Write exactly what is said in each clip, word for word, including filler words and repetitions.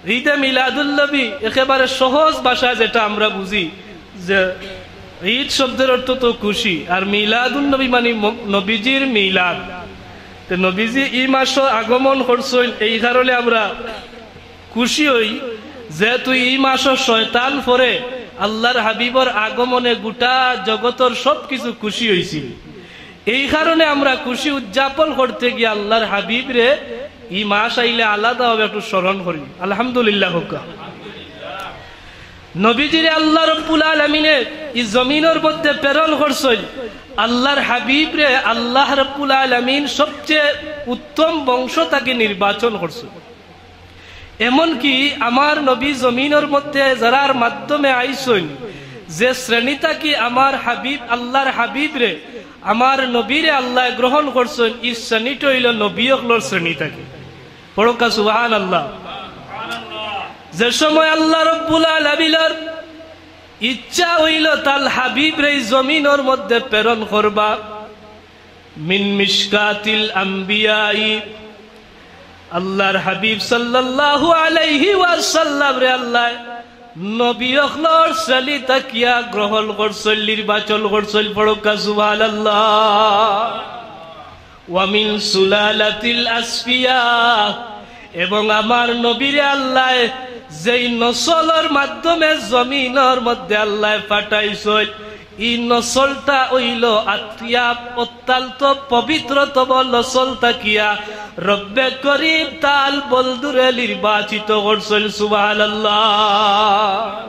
ঈদে মিলাদুন্নবী একেবারে সহজ ভাষায় যেটা আমরা বুঝি যে ঈদ শব্দের অর্থ তো খুশি, আর মিলাদুন্নবী মানে ম-, নবীজির মিলাদ। তে নবীজি ই মাসো আগমন করছইন, এই কারণে আমরা খুশি অই, যেহেতু ই মাসো শয়তান পড়ে আল্লাহর হাবিবর আগমনে গোটা জগতর সব কিছু খুশি অইছিল। এই কারণে আমরা খুশি উদযাপন করতে গিয়া আল্লাহর হাবিবরে ই মাস আইলে আলাদাভাবে একটু স্মরণ করি। আলহামদুলিল্লাহ কউক্কা। নবীজিরে আল্লাহ রব্বুল আলামিনে ই জমিনর মধ্যে প্রেরণ করছইন। আল্লাহর হাবিবরে আল্লাহ রব্বুল আলামিন সবচেয়ে উত্তম বংশ থাকি নির্বাচন করছইন। এমনকি আমার নবী জমিনর মধ্যে যারার মাধ্যমে আইছইন, যে শ্রেণী থাকি আমার হাবিব, আল্লাহর হাবিবরে, আমার নবীরে আল্লায় গ্রহণ করছইন, ই শ্রেণীটা অইলো নবী অকলর শ্রেণী থাকি। পড়উক্কা সুবহানাল্লাহ। যে সময় আল্লাহ রব্বুল আলামিনর ইচ্ছা অইলো তান হাবিবরে ই জমিনর মধ্যে প্রেরণ করবা, মিন মিশকাতিল আম্বিয়াই, আল্লাহর হাবিব সাল্লাল্লাহু আলাইহি ওয়াসাল্লামরে আল্লায় নবী অকলর শ্রেণী থাকিয়া গ্রহণ করছইন, নির্বাচন করছইন। পড়উক্কা সুবহানাল্লাহ। ওয়া মিন সুলালাতিল আসফিয়া, এবং আমার নবীরে আল্লায় যেই নসলর মাধ্যমে জমিনর মধ্যে আল্লায় পাঠাইছইন, ই নসলটা অইলো আতিয়াব, অত্যন্ত পবিত্রতম নসল থাকিয়া রব্বে করিম তান বন্ধুরে নির্বাচিত করছইন। সুবহানাল্লাহ।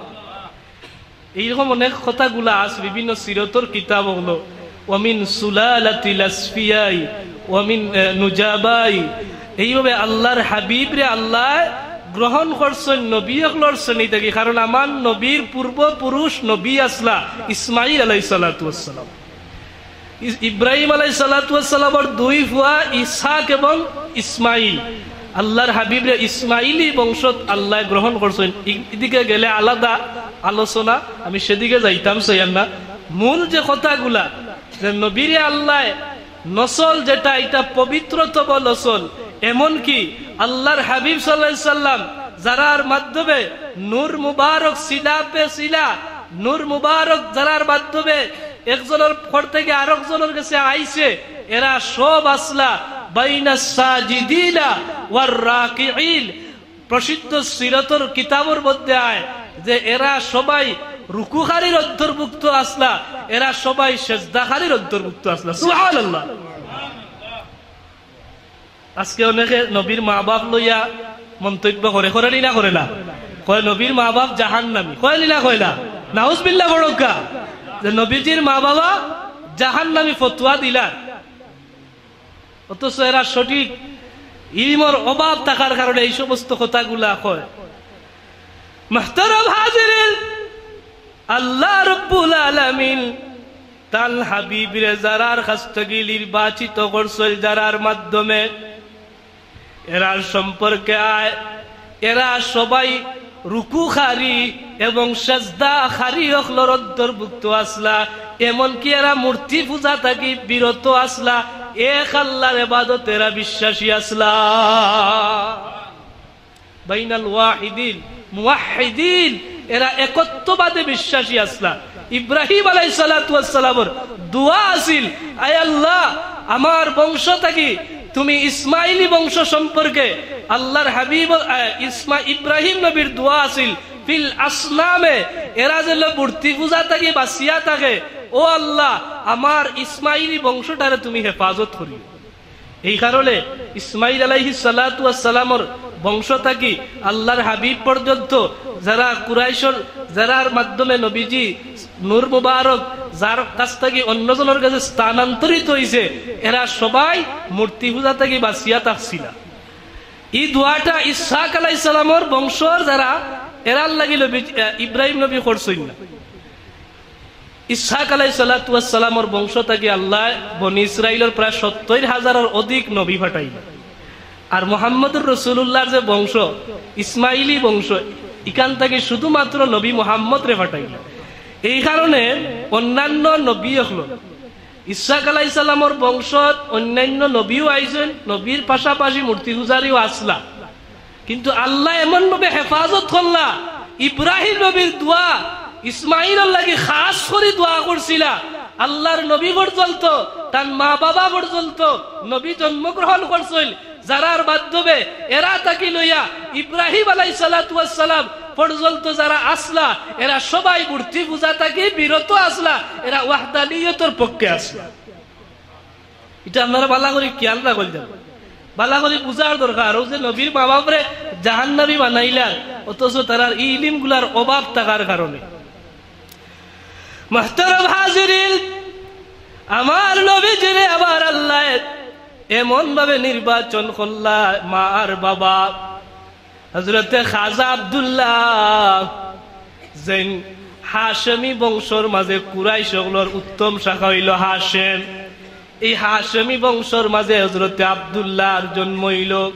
এইরকম অনেক কথাগুলা আছে বিভিন্ন সিরতর কিতাব অকলো, ওয়ামিন সুলালাতিল আসফিয়াই, ওয়ামিন, এ, নুজাবাই। এইভাবে আল্লাহর হাবিবরে আল্লায় গ্রহণ করছইন নবী অকলর শ্রেণী থাকি, কারণ আমার নবীর পূর্বপুরুষ নবী আছলা ইসমাইল আলাইহিস সালাতু ওয়াস সালাম। ইস-, ইব্রাহিম আলাইহিস সালাতু ওয়াস সালামর দুই পুয়া ইসহাক এবং ইসমাইল। আল্লাহর হাবিবরে ইসমাইলি বংশত আল্লায় গ্রহণ করছইন। ই-, ইদিকে গেলে আলাদা আলোচনা, আমি সেদিকে যাইতাম চাইয়ার না। মূল যে কথাগুলা, যে নবীরে আল্লায় নসল যেটা, এটা পবিত্রতম নসল। এমনকি আল্লাহর হাবিব সাল্লাল্লাহু আলাইহি সাল্লাম যারার মাধ্যমে নূর মুবারক সিলা পে সিলা, নূর মুবারক যারার মাধ্যমে একজনর ঘর থাকি আরকজনর গেছে আইছে, এরা সব আছলা বাইনাস সাজিদিনা ওয়ার রাকিঈন। প্রসিদ্ধ সিরতর কিতাবর মধ্যে আয় যে এরা সবাই রুকুকারীর অন্তর্ভুক্ত আছলা, এরা সবাই সেজদাকারীর অন্তর্ভুক্ত আছলা। সুবহানাল্লাহ। আজকে অনেকে নবীর মা বাপ লইয়া মন্তব্য করে, করে নি না করে না? কয় নবীর মা বাপ জাহান্নামী, কয় নি না কয় না? নাউজুবিল্লাহ পড়উক্কা। যে নবীজির মা বাবা জাহান্নামী ফতোয়া দিলা, অথচ এরা সঠিক ইলমর অভাব থাকার কারণে এই সমস্ত কথাগুলা কয়। মুহতারাম হাজিরিন, আল্লাহ রব্বুল আলামিন তান হাবিবরে যারার কাছ থাকি নির্বাচিত করছইন, যারার মাধ্যমে, এরার সম্পর্কে আয়, এরা সবাই রুকুকারী এবং সেজদাকারী অকলর অন্তর্ভুক্ত আছলা, এমনকি এরা মূর্তি পূজা থাকি বিরত আছলা, এক আল্লাহর ইবাদত এরা বিশ্বাসী আছলা। বাইনাল ওয়াহিদিন, মুওয়াহহিদিন, এরা একত্ববাদে বিশ্বাসী আছলা। ইব্রাহিম আলাইহিস সালাতু ওয়াস সালামর দোয়া আছিল, "আয় আল্লাহ, আমার বংশ থাকি তুমি ইসমাইলি বংশ সম্পর্কে", আল্লাহর হাবিব, আহ, ইসমা-, ইব্রাহিম নবীর দোয়া আছিল, "ফিল আসনামে", এরা যেন মূর্তি পূজা থাকি বাঁচিয়া থাকে, "ও আল্লাহ, আমার ইসমাইলি বংশটারে তুমি হেফাজত করিও।" এই কারণে ইসমাইল আলাইহিস সালাতু ওয়াস সালামর বংশ থাকি আল্লাহর হাবিব পর্যন্ত যারা কুরাইশর, যারার মাধ্যমে নবীজি নূর মুবারক, যার কাছ থাকি অন্যজনর কাছে স্থানান্তরিত অইছে, এরা সবাই মূর্তি পূজা থাকি বাঁচিয়া থাকছিলা। ই দোয়াটা ইসহাক আলাইহিস সালামর বংশর যারা, এরার লাগি নবী, আহ, ইব্রাহিম নবী করছইন না। ইসহাক আলাইহিস সালাতু ওয়াস সালামর বংশ থাকি আল্লাহ বনি ইসরাইলর প্রায় সত্তইর হাজারর অধিক নবী পাঠাইলা। আর মুহাম্মদুর রাসূলুল্লাহর যে বংশ, ইসমাইলি বংশ, ইখান থাকি শুধুমাত্র নবী মুহাম্মদরে পাঠাইলা। এই কারণে অন্যান্য নবী অকল, ইসহাক আলাইহিস সালামর বংশত অন্যান্য নবীও আইছইন, নবীর পাশাপাশি মূর্তি পূজারীও আছলা। কিন্তু আল্লায় এমন ভাবে হেফাজত করলা, ইব্রাহিম নবীর দোয়া, ইসমাইলর লাগি খাস করি দোয়া করছিলা। আল্লার নবী পর্যন্ত, তান মা-বাবা পর্যন্ত নবী জন্মগ্রহণ করছইন, যারার মাধ্যমে এরা থাকি লইয়া ইব্রাহিম আলাইহিস সালাতু ওয়াস সালাম পর্যন্ত যারা আছলা, এরা সবাই মূর্তি পূজা থাকি বিরত আছলা, এরা ওয়াহদানিয়তর পক্ষে আছলা। ইটা আপনারা ভালা করি খেয়াল রাখইন, ভালা করি বুঝার দরকার। অউ যে নবীর মা-বাপরে জাহান্নামী বানাইলা, অথচ তারার ই ইলিমগুলার অভাব থাকার কারণে। মুহতারাম হাজিরিন, আমার নবীজিরে আমার আল্লায় এমন ভাবে নির্বাচন করলা, মা আর বাবা। হযরতে খাজা আব্দুল্লাহ, যেইন হাশেমি বংশর মাঝে, কুরাইশ অকলর উত্তম শাখা অইলো হাশেম, এই হাশেমি বংশর মাঝে হযরতে আব্দুল্লাহর জন্ম অইলো।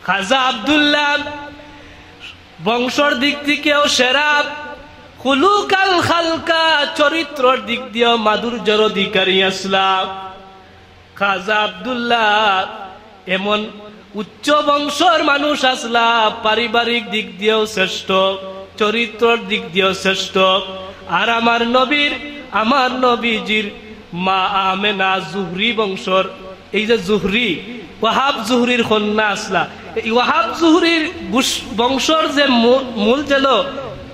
খাজা আব্দুল্লাহ বংশর দিক থাকিও সেরা, খুলুকাল খালকা, চরিত্রর দিক দিয়াও মাধুর্যর অধিকারী আছলা। খাজা আব্দুল্লাহ এমন উচ্চ বংশর মানুষ আছলা, পারিবারিক দিক দিয়াও শ্রেষ্ঠ, চরিত্রর দিক দিয়াও শ্রেষ্ঠ। আর আমার নবীর, আমার নবীজির মা আমেনা জুহরি বংশর, এই যে জুহরি, ওয়াহাব জুহরির কন্যা আছলা, এই ওয়াহাব জুহরির বুস-, বংশর যে মূ-, মূল যেন,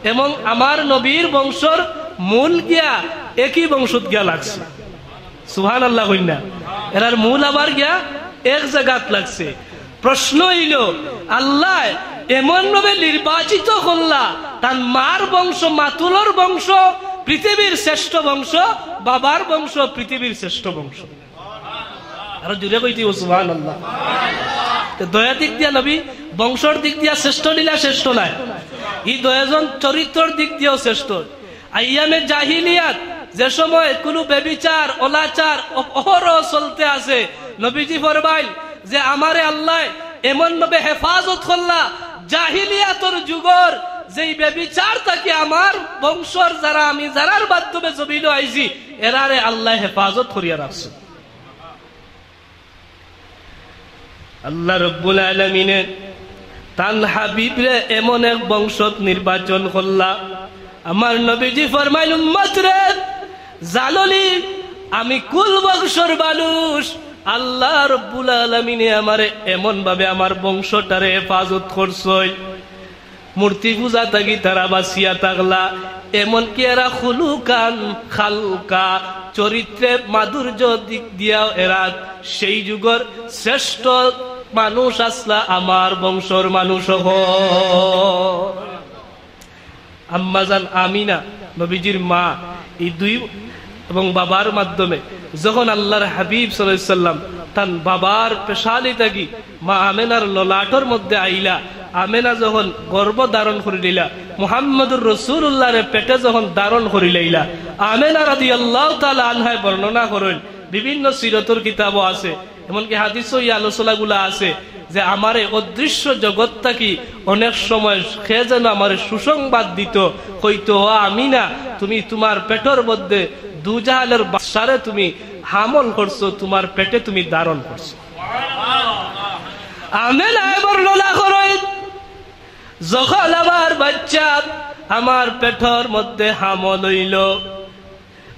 এবং আমার নবীর বংশর মূল গিয়া একই বংশত গিয়া লাগছে। সুবহানাল্লাহ কইন না? এরার মূল আবার গিয়া এক জাগাত লাগছে। প্রশ্ন অইলো, আল্লায় এমন ভাবে নির্বাচিত করলা, তান মার বংশ, মাতুলর বংশ পৃথিবীর শ্রেষ্ঠ বংশ, বাবার বংশ পৃথিবীর শ্রেষ্ঠ বংশ। আরো জোরে কইতে অইবো, সুবহানাল্লাহ। তো দয়া দিক দিয়া নবী বংশর দিক দিয়া শ্রেষ্ঠ নিলা, শ্রেষ্ঠ নায়? ই দুইজন চরিত্রর দিক দিয়াও শ্রেষ্ঠ। আইয়ামে জাহিলিয়াত যে সময় কুনু ব্যভিচার, অনাচার অ-, অহরহ চলতে আছে, নবীজি ফরমাইল যে আমারে আল্লায় এমন ভাবে হেফাজত করলা, জাহিলিয়াতর যুগর যেই ব্যভিচার থাকি আমার বংশর যারা, আমি যারার মাধ্যমে জমিনো আইছি, এরারে আল্লায় হেফাজত করিয়া রাখছে। আল্লাহ রব্বুল আলামিনে তান হাবিবরে এমন এক বংশত নির্বাচন করলা। আমার নবীজি ফরমাইল, উম্মতরে, জানোনি আমি কুন বংশর মানুষ? আল্লাহ রব্বুল আলামিনে আমারে এমন ভাবে আমার বংশটারে হেফাজত করছইন। মূর্তি পূজা থাকি তারা বাঁচিয়া থাকলা, এমনকি এরা খুলুকান খালকা, চরিত্রে মাধুর্য দিক দিয়াও এরা সেই যুগর শ্রেষ্ঠ মানুষ আছলা, আমার বংশর মানুষ অকল। আম্মাজান আমিনা, নবীজির মা, এই দুই এবং বাবার মাধ্যমে যখন আল্লাহর হাবিব সাল্লাল্লাহু আলাইহি ওয়াসাল্লাম তান বাবার পেশালি থাকি মা আমেনার ললাটর মধ্যে আইলা, আমেনা যখন গর্ভ ধারণ করিলিলা, মুহাম্মদুর রাসূলুল্লাহরে পেটে যখন ধারণ করিলাইলা, আমেনা রাদিয়াল্লাহু তাআলা আনহায় বর্ণনা করইন, বিভিন্ন সিরতর কিতাবও আছে, এমনকি হাদিসও এই আলোচনাগুলা আছে যে আমারে অদৃশ্য জগৎ থাকি অনেক সময় কে যেন আমারে সুসংবাদ দিত, কইতো, "ও আমিনা, তুমি তুমার পেটর মধ্যে দুজাহালর বাদশারে তুমি হামল করছো, তুমার পেটে তুমি ধারণ করছো।" আমেনায় বর্ণনা করইন, যখন আমার বাচ্চা আমার পেটর মধ্যে হামল অইলো,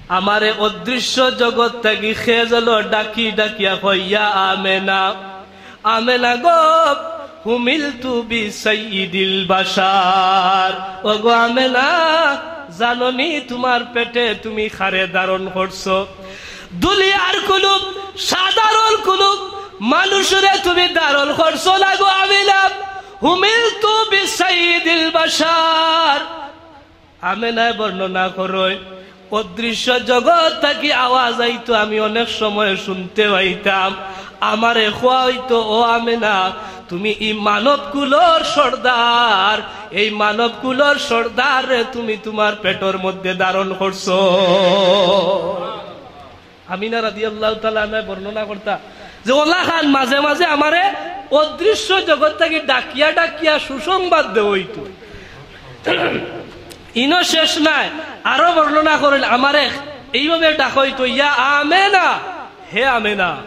আমারে অদৃশ্য জগৎ থাকি কে যেন ডাকি ডাকিয়া কয়, "ইয়া আমেনা, আমেনা গো, হুমিলতু বিসাইয়্যিদিল বাশার।" ও গো আমেনা, জানোনি তুমার পেটে তুমি কারে ধারণ করছো? দুনিয়ার কুনু সাধারণ কুনু মানুষরে তুমি ধারণ করছো না গো আমেনা। হুমিলতু বিসাইয়্যিদিল বাশার। আমেনায় বর্ণনা করইন, অদৃশ্য জগৎ থাকি আওয়াজ আইতো, আমি অনেক সময় শুনতে পাইতাম, আমারে কওয়া অইতো, "ও আমেনা, তুমি ই মানব কুলর সর্দার, এই মানব কুলর সর্দাররে তুমি তুমার পেটর মধ্যে ধারণ করছো।" আমিনা রাদিয়াল্লাহু তাআলা আনহা বর্ণনা করতা যে অলাখান মাঝে মাঝে আমারে অদৃশ্য জগৎ থাকি ডাকিয়া ডাকিয়া সুসংবাদ দেওয়া অইতো। ইনো শেষ নায়, আরো বর্ণনা করইন, আমারে এইভাবে ডাকা অইতো, "ইয়া আমেনা, হে আমেনা।"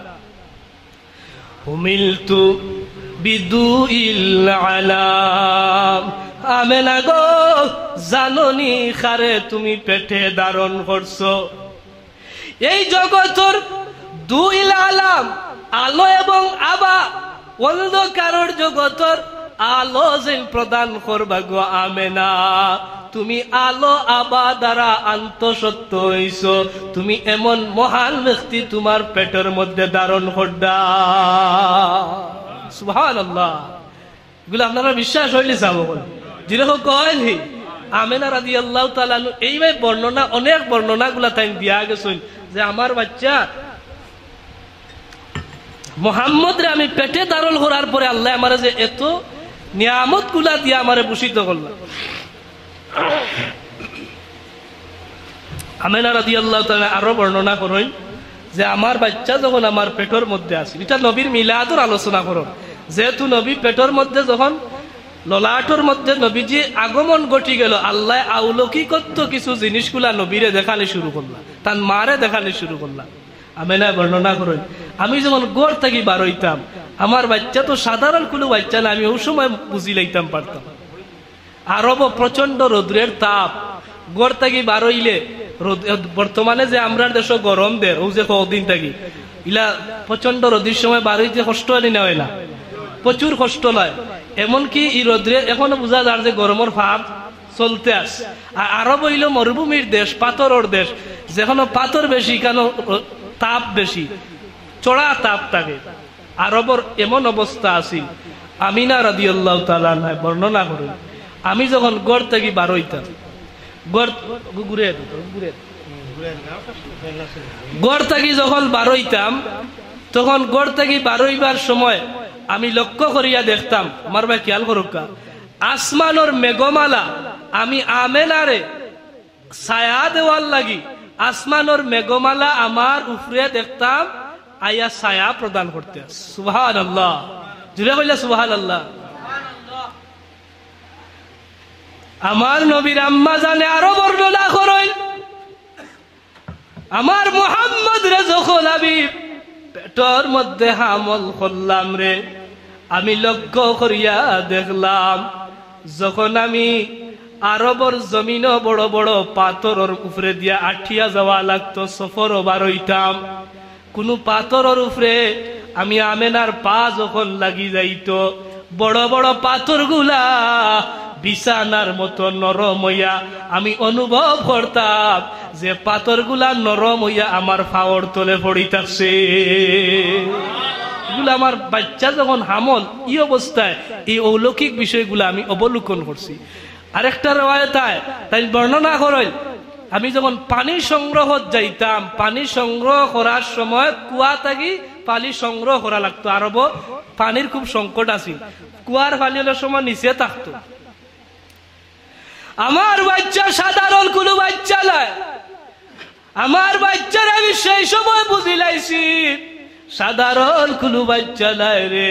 হুমিলতু বিদুইল আলাম। আমেনা গো, জানো নি কারে তুমি পেটে ধারণ করছো? এই জগতর দুইল আলাম, আলো এবং আভা, অন্ধকারর জগতর আলো যেইন প্রদান করবা গো আমেনা, তুমি আলো আভা দ্বারা আন্তঃসত্ত্ব অইছো, তুমি এমন মহান ব্যক্তি তুমার পেটর মধ্যে ধারণ কররা। সুবহানাল্লাহ। ইগুলা আপনারার বিশ্বাস অইলে চাও অখন। যেরকম কইন হি, আমেনা রাদিয়াল্লাহু তাআলা আনহু এইভাবে বর্ণনা, অনেক বর্ণনাগুলা তাইন দিয়া গেছইন যে আমার বাইচ্চা মুহাম্মদরে আমি পেটে ধারণ করার পরে আল্লায় আমারে যে এত নিয়ামতগুলা দিয়া আমারে ভূষিত করলা। আমেনা রাদিয়াল্লাহু তাআলা আরো বর্ণনা করইন যে আমার বাইচ্চা যখন আমার পেটর মধ্যে আছিল, ইটা নবীর মিলাদর আলোচনা করইন, যেহেতু নবী পেটর মধ্যে যখন ললাটর মধ্যে নবীজি আগমন ঘটি গেল, আল্লায় অলৌকিকত্ব কিছু জিনিসগুলা নবীরে দেখানি শুরু করলা, তান মারে দেখানি শুরু করলা। আমেনা বর্ণনা করইন, আমি যখন ঘর থাকি বারইতাম, আমার বাইচ্চা তো সাধারণ কুনু বাইচ্চা না, আমি অউ সময় বুঝি লাইতাম পারতাম। আরবো প্রচণ্ড রৌদ্রের তাপ, ঘর থাকি বারইলে রৌদ-, বর্তমানে যে আমরার দেশো গরম দের, অউ যে কয়দিন থাকি, ইলা প্রচণ্ড রৌদির সময় বারইতে কষ্ট অয় নি না অয় না? প্রচুর কষ্ট লয়। এমনকি ই রৌদ্রে অখনো বুঝা যার যে গরমর ভাব চলতে আছে। আর আরব অইলো মরুভূমির দেশ, পাথরর দেশ, যেখানো পাথর বেশি, ইখানো তাপ বেশি, চড়া তাপ থাকে। আরবর এমন অবস্থা আছিল, আমিনা রাদিয়াল্লাহু তাআলা আনহায় বর্ণনা করইন, আমি যখন ঘর থাকি বারইতাম, ঘর, ঘুরে দে, ঘুরে দে। ঘর থাকি যখন বারইতাম, তখন ঘর থাকি বারইবার সময় আমি লক্ষ্য করিয়া দেখতাম, আমার ভাই খেয়াল করউক্কা, আসমানর মেঘমালা আমি আমেনারে ছায়া দেওয়ার লাগি আসমানর মেঘমালা আমার উপরে দেখতাম আইয়া ছায়া প্রদান করতে। সুবহানাল্লাহ। জুরে কইলা সুবহানাল্লাহ। আমার নবীর আম্মা জানে আরো বর্ণনা করইন, আমার মুহাম্মদরে যখন আমি পেটর মধ্যে হামল করলাম রে, আমি লক্ষ্য করিয়া দেখলাম, যখন আমি আরবর জমিনো বড় বড় পাথরর উপরে দিয়া আটিয়া যাওয়া লাগতো, সফরো বারইতাম, কুনু পাথরর উপরে আমি আমেনার পা যখন লাগি যাইতো, বড় বড় পাথরগুলা বিছানার মতো নরম অইয়া আমি অনুভব করতাম যে পাথরগুলা নরম অইয়া আমার পাওর তলে পড়ি থাকছে। ইগুলা আমার বাইচ্চা যখন হামল, ই অবস্থায় ই অলৌকিক বিষয়গুলা আমি অবলোকন করছি। আরেকটা রেওয়ায়েত আয়, তাইন বর্ণনা করইন, আমি যখন পানি সংগ্রহত যাইতাম, পানি সংগ্রহ করার সময় কুয়া থাকি পানি সংগ্রহ করা লাগতো। আরবো পানির খুব সংকট আছিল, কুয়ার পানি অনেক সময় নিচে থাকতো। আমার বাইচ্চা সাধারণ কুনু বাইচ্চা নায়, আমার বাইচ্চারে আমি সেই সময় বুঝিলাইছি, সাধারণ কুনু বাইচ্চা নায় রে।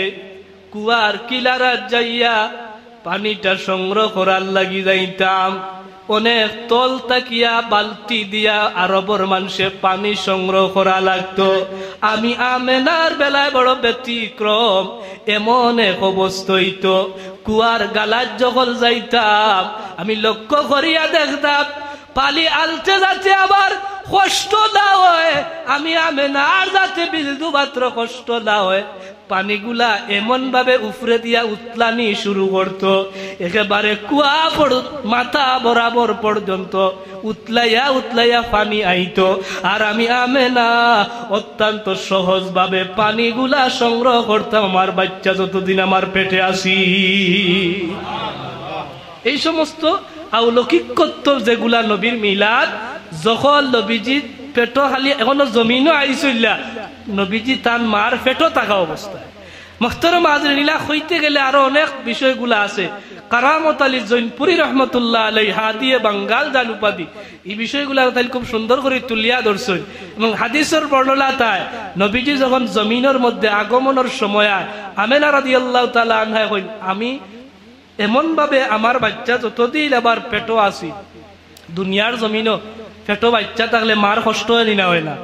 কুয়ার কিলারাত যাইয়া পানিটা সংগ্রহ করার লাগি যাইতাম। অনেক তল থাকিয়া বালতি দিয়া আরবর মানষে পানি সংগ্রহ করা লাগতো। আমি আমেনার বেলায় বড় ব্যতিক্রম, এমন এক অবস্থা অইতো, কুয়ার গালাত যখন যাইতাম, আমি লক্ষ্য করিয়া দেখতাম, পানি আনতে যাতে আমার কষ্ট না হয়, আমি আমেনার যাতে বিন্দু মাত্র কষ্ট না হয়, পানিগুলা এমন ভাবে উপরে দিয়া উতলানি শুরু করতো, একেবারে কুয়া পর-, মাথা বরাবর পর্যন্ত উতলাইয়া উতলাইয়া পানি আইতো। আর আমি আমেনা অত্যন্ত সহজভাবে পানিগুলা সংগ্রহ করতাম, আমার বাইচ্চা যতদিন আমার পেটে আছি। এই সমস্ত অলৌকিকত্ব যেগুলা নবীর মিলাদ, যখন নবীজি পেটো খালি, এখনো জমিনো আইছইলা, নবীজি তান মার পেটো থাকা অবস্থায়। মোহতরম হাজিরিন, ইলা কইতে গেলে আরো অনেক বিষয়গুলা আছে। কারামত আলী জৈনপুরী রহমতুল্লাহ আলাই, হাদিয়ে বাঙ্গাল জান উপাধি, ই বিষয়গুলা তাইন খুব সুন্দর করি তুলিয়া ধরছইন। এবং হাদিসর বর্ণনা তায়, নবীজি যখন জমিনর মধ্যে আগমনর সময় আয়, আমেনা রাদিয়াল্লাহু তাআলা আনহায় কইন, আমি এমন ভাবে আমার বাইচ্চা যতদিন আমার পেটো আছি, দুনিয়ার জমিনো পেটো বাইচ্চা থাকলে মার কষ্ট অয় নি না অয় না?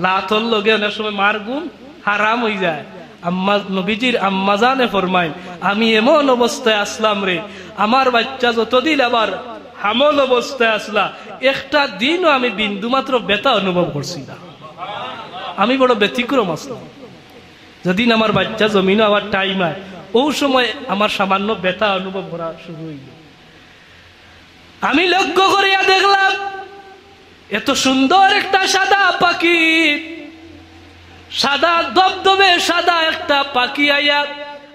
লাতর লগে অনেক সময় মার ঘুম হারাম অইযায়। আম্মা, নবীজির আম্মাজানে ফরমাইন, "আমি এমন অবস্থায় আসলাম রে, আমার বাইচ্চা যতদিন আমার হামল অবস্থায় আসলা, একটা দিনও আমি বিন্দুমাত্র ব্যথা অনুভব করছি না। আমি বড় ব্যতিক্রম আসলাম।" যেদিন আমার বাইচ্চা জমিনো আবার টাইম আয়, অউ সময় আমার সামান্য ব্যথা অনুভব করা শুরু অইল। আমি লক্ষ্য করিয়া দেখলাম, এত সুন্দর একটা সাদা পাখি, সাদা ধবধবে সাদা একটা পাখি আইয়া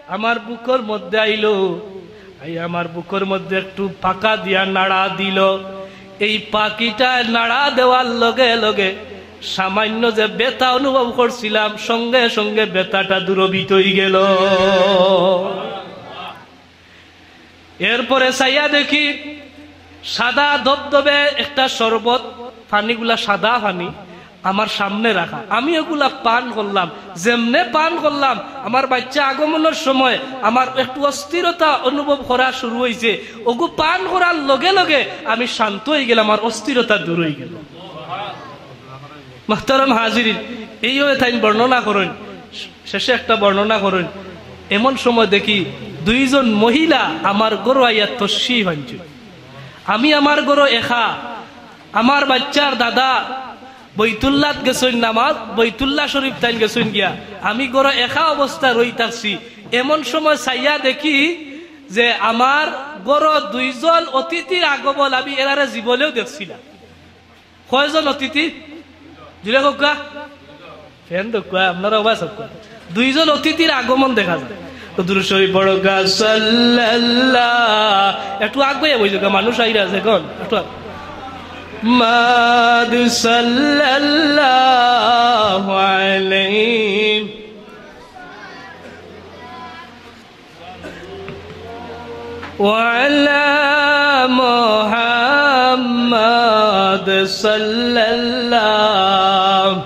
আমার বুকর মধ্যে আইলো। আইয়া আমার বুকর মধ্যে একটু পাখা দিয়া নাড়া দিল। এই পাখিটা নাড়া দেওয়ার লগে লগে সামান্য যে ব্যথা অনুভব করছিলাম, সঙ্গে সঙ্গে ব্যথাটা দূরভূত অইগেল। এরপরে চাইয়া দেখি সাদা ধবধবে একটা শরবত, পানিগুলা সাদা পানি, আমার সামনে রাখা। আমি ওগুলা পান করলাম। যেমনে পান করলাম, আমার বাইচ্চা আগমনর সময় আমার একটু অস্থিরতা অনুভব করা শুরু অইছে। ওগু পান করার লগে লগে আমি শান্ত অইগেলাম, আমার অস্থিরতা দূর অইগেল। মুহতারাম হাজিরিন, এইভাবে তাইন বর্ণনা করইন। শেষে একটা বর্ণনা করইন, এমন সময় দেখি দুইজন মহিলা আমার ঘরো আইয়া তশরিফ আনছইন। আমি আমার ঘরো একা, আমার বাইচ্চার দাদা বৈতুল্লাত গেছইন নামাজ, বৈতুল্লা শরীফ তাইন গেছইন গিয়া, আমি ঘরো একা অবস্থা রই থাকছি। এমন সময় চাইয়া দেখি যে আমার ঘরো দুইজন অতিথির আগমন, আমি এরারে জীবনেও দেখছি না। কয়জন অতিথি? জুরে কউক্কা। ফ্যান দেখুয়া, আপনারা ওবা সব কয়। দুইজন অতিথির আগমন দেখা যায়। তো দুরূদ শরীফ পড়ো গা, সাল্লাল্লাহ। একটু আগুয়াইয়া বইছো গা, মানুষ আইরা আছে এখন। একটু আগ-, মাদ সাল্লাল্লাহু আলাইহি وعلى محمد صلى الله।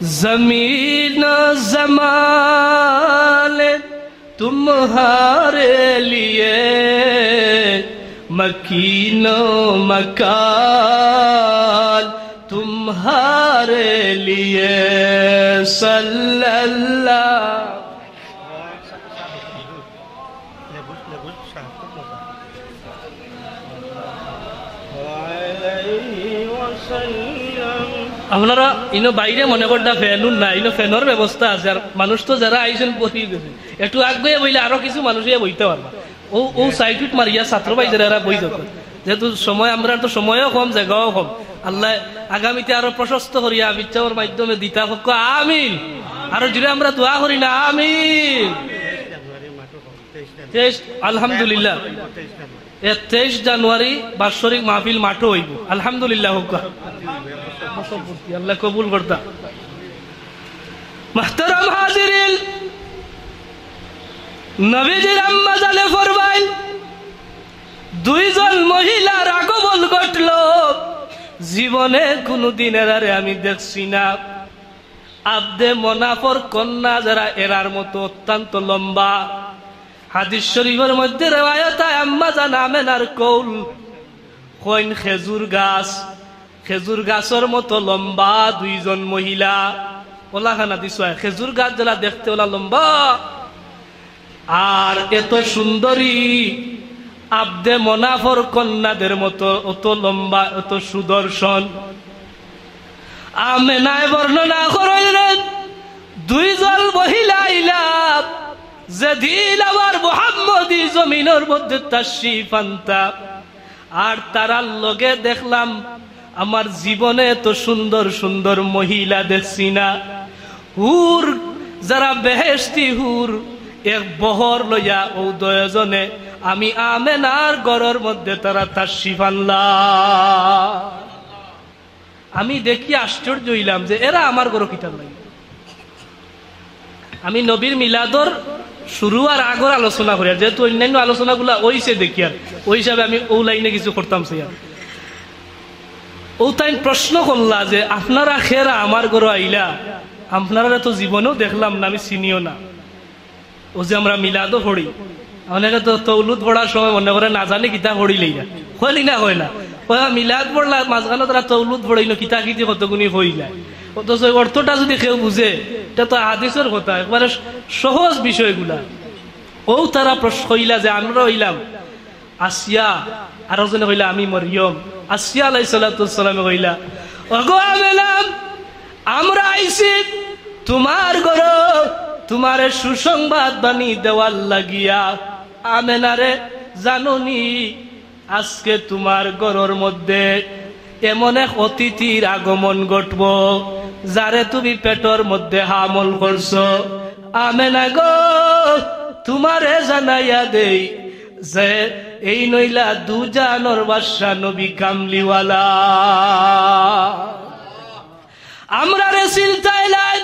زمین و زمان تمہارے لیے، مکین و مکان تمہارے لیے، صلی اللہ۔ আপনারা ইনো বাইরে মনে করতা ফ্যান নাই, ইনো ফ্যানর ব্যবস্থা আছে, আর মানুষ তো যারা আইছেন বই গেছে, একটু আগুয়াইয়া বইলে আরো কিছু মানুষ ইয়া বইতা পারবা। ও, ও সাইড উইট মারিয়া ছাত্র ভাই যারা এরা বই যাত, যেহেতু সময়, আমরার তো সময়ও কম, জাগাও কম। আল্লায় আগামীতে আরো প্রশস্ত করিয়া বিচ্ছাওর মাধ্যমে দিতা হক, আমিন। আরো জুরে আমরা দোয়া করি না, আমিন। তেইশ, আলহামদুলিল্লাহ। এ তেইশ জানুয়ারি বাৎসরিক মাহফিল মাঠো অইবো, আলহামদুলিল্লাহ হক। আল্লায় কবুল করতা। মুহতারাম হাজিরিন, নবীজির আম্মাজানে ফরমাইন, দুইজন মহিলার আগমন ঘটলো, জীবনে কুনুদিন এরারে আমি দেখছি না। আব্দে মনাফর কন্যা যারা, এরার মতো অত্যন্ত লম্বা। হাদিস শরীফর মধ্যে রেওয়ায়াত আয়, আম্মাজান আমেনার কওল, কইন খেজুর গাছ, খেজুর গাছর মতো লম্বা দুইজন মহিলা। ওলা খানা দিছো আয়, খেজুর গাছ যেলা দেখতে ওলা লম্বা, আর এত সুন্দরী, আব্দে মনাফর কন্যাদের মতো অত লম্বা, অত সুদর্শন। আমেনায় বর্ণনা করইন, দুইজন মহিলা আইলা, যেদিন আমার মোহাম্মদী জমিনর মধ্যে তশরিফ আনতা, আর তারার লগে দেখলাম, আমার জীবনে এত সুন্দর সুন্দর মহিলা দেখছি না। হুর, যারা বেহেশতি হুর, এক বহর লইয়া অউ দুইজনে আমি আমেনার ঘরর মধ্যে তারা তশরিফ আনলা। আমি দেখি আশ্চর্য অইলাম যে এরা আমার ঘরো কিতার লাগি। আমি নবীর মিলাদর শুরু আর আগর আলোচনা করি, আর যেহেতু অন্যান্য আলোচনাগুলা অইছে দেখি, আর ওই হিসাবে আমি অউ লাইনে কিছু করতাম চাই। আর অউ তাইন প্রশ্ন করলা যে, "আপনারা খেরা আমার ঘরো আইলা, আপনারারে তো জীবনেও দেখলাম না, আমি চিনিও না।" অউ যে আমরা মিলাদও পড়ি, অনেকে তো তৌলুদ পড়ার সময় মনে করে না জানি কিতা পড়িলাই না, কইলি না কয় না, কয়, "মিলাদ পড়লা, মাঝখানো তারা তৌলুদ পড়ইন, কিতা কিতি কতগুনি কইলা।" অথচ অর্থটা যদি কেউ বুঝে, ইটা তো হাদিসর কথা, একবারে সহজ বিষয়গুলা। অউ তারা প্রশ্ন কইলা যে, "আমরা অইলাম আসিয়া, আর একজনে কইলা, 'আমি মরিয়ম।'" আসিয়া আলাইহিস সালাতু ওয়াস সালামে কইলা, "ওগো আমেনা, আমরা আইছি তুমার ঘরো, তুমারে সুসংবাদ বানি দেওয়ার লাগিয়া।" আমেনারে জানো নি, আজকে তুমার ঘরর মধ্যে এমন এক অতিথির আগমন ঘটবো, যারে তুমি পেটর মধ্যে হামল করছো। আমেনা গো, তুমারে জানাইয়া দেই যে এইন অইলা দুজাহানর বাদশা নবী কামলিওয়ালা। আমরারে চিন্তায় নাই,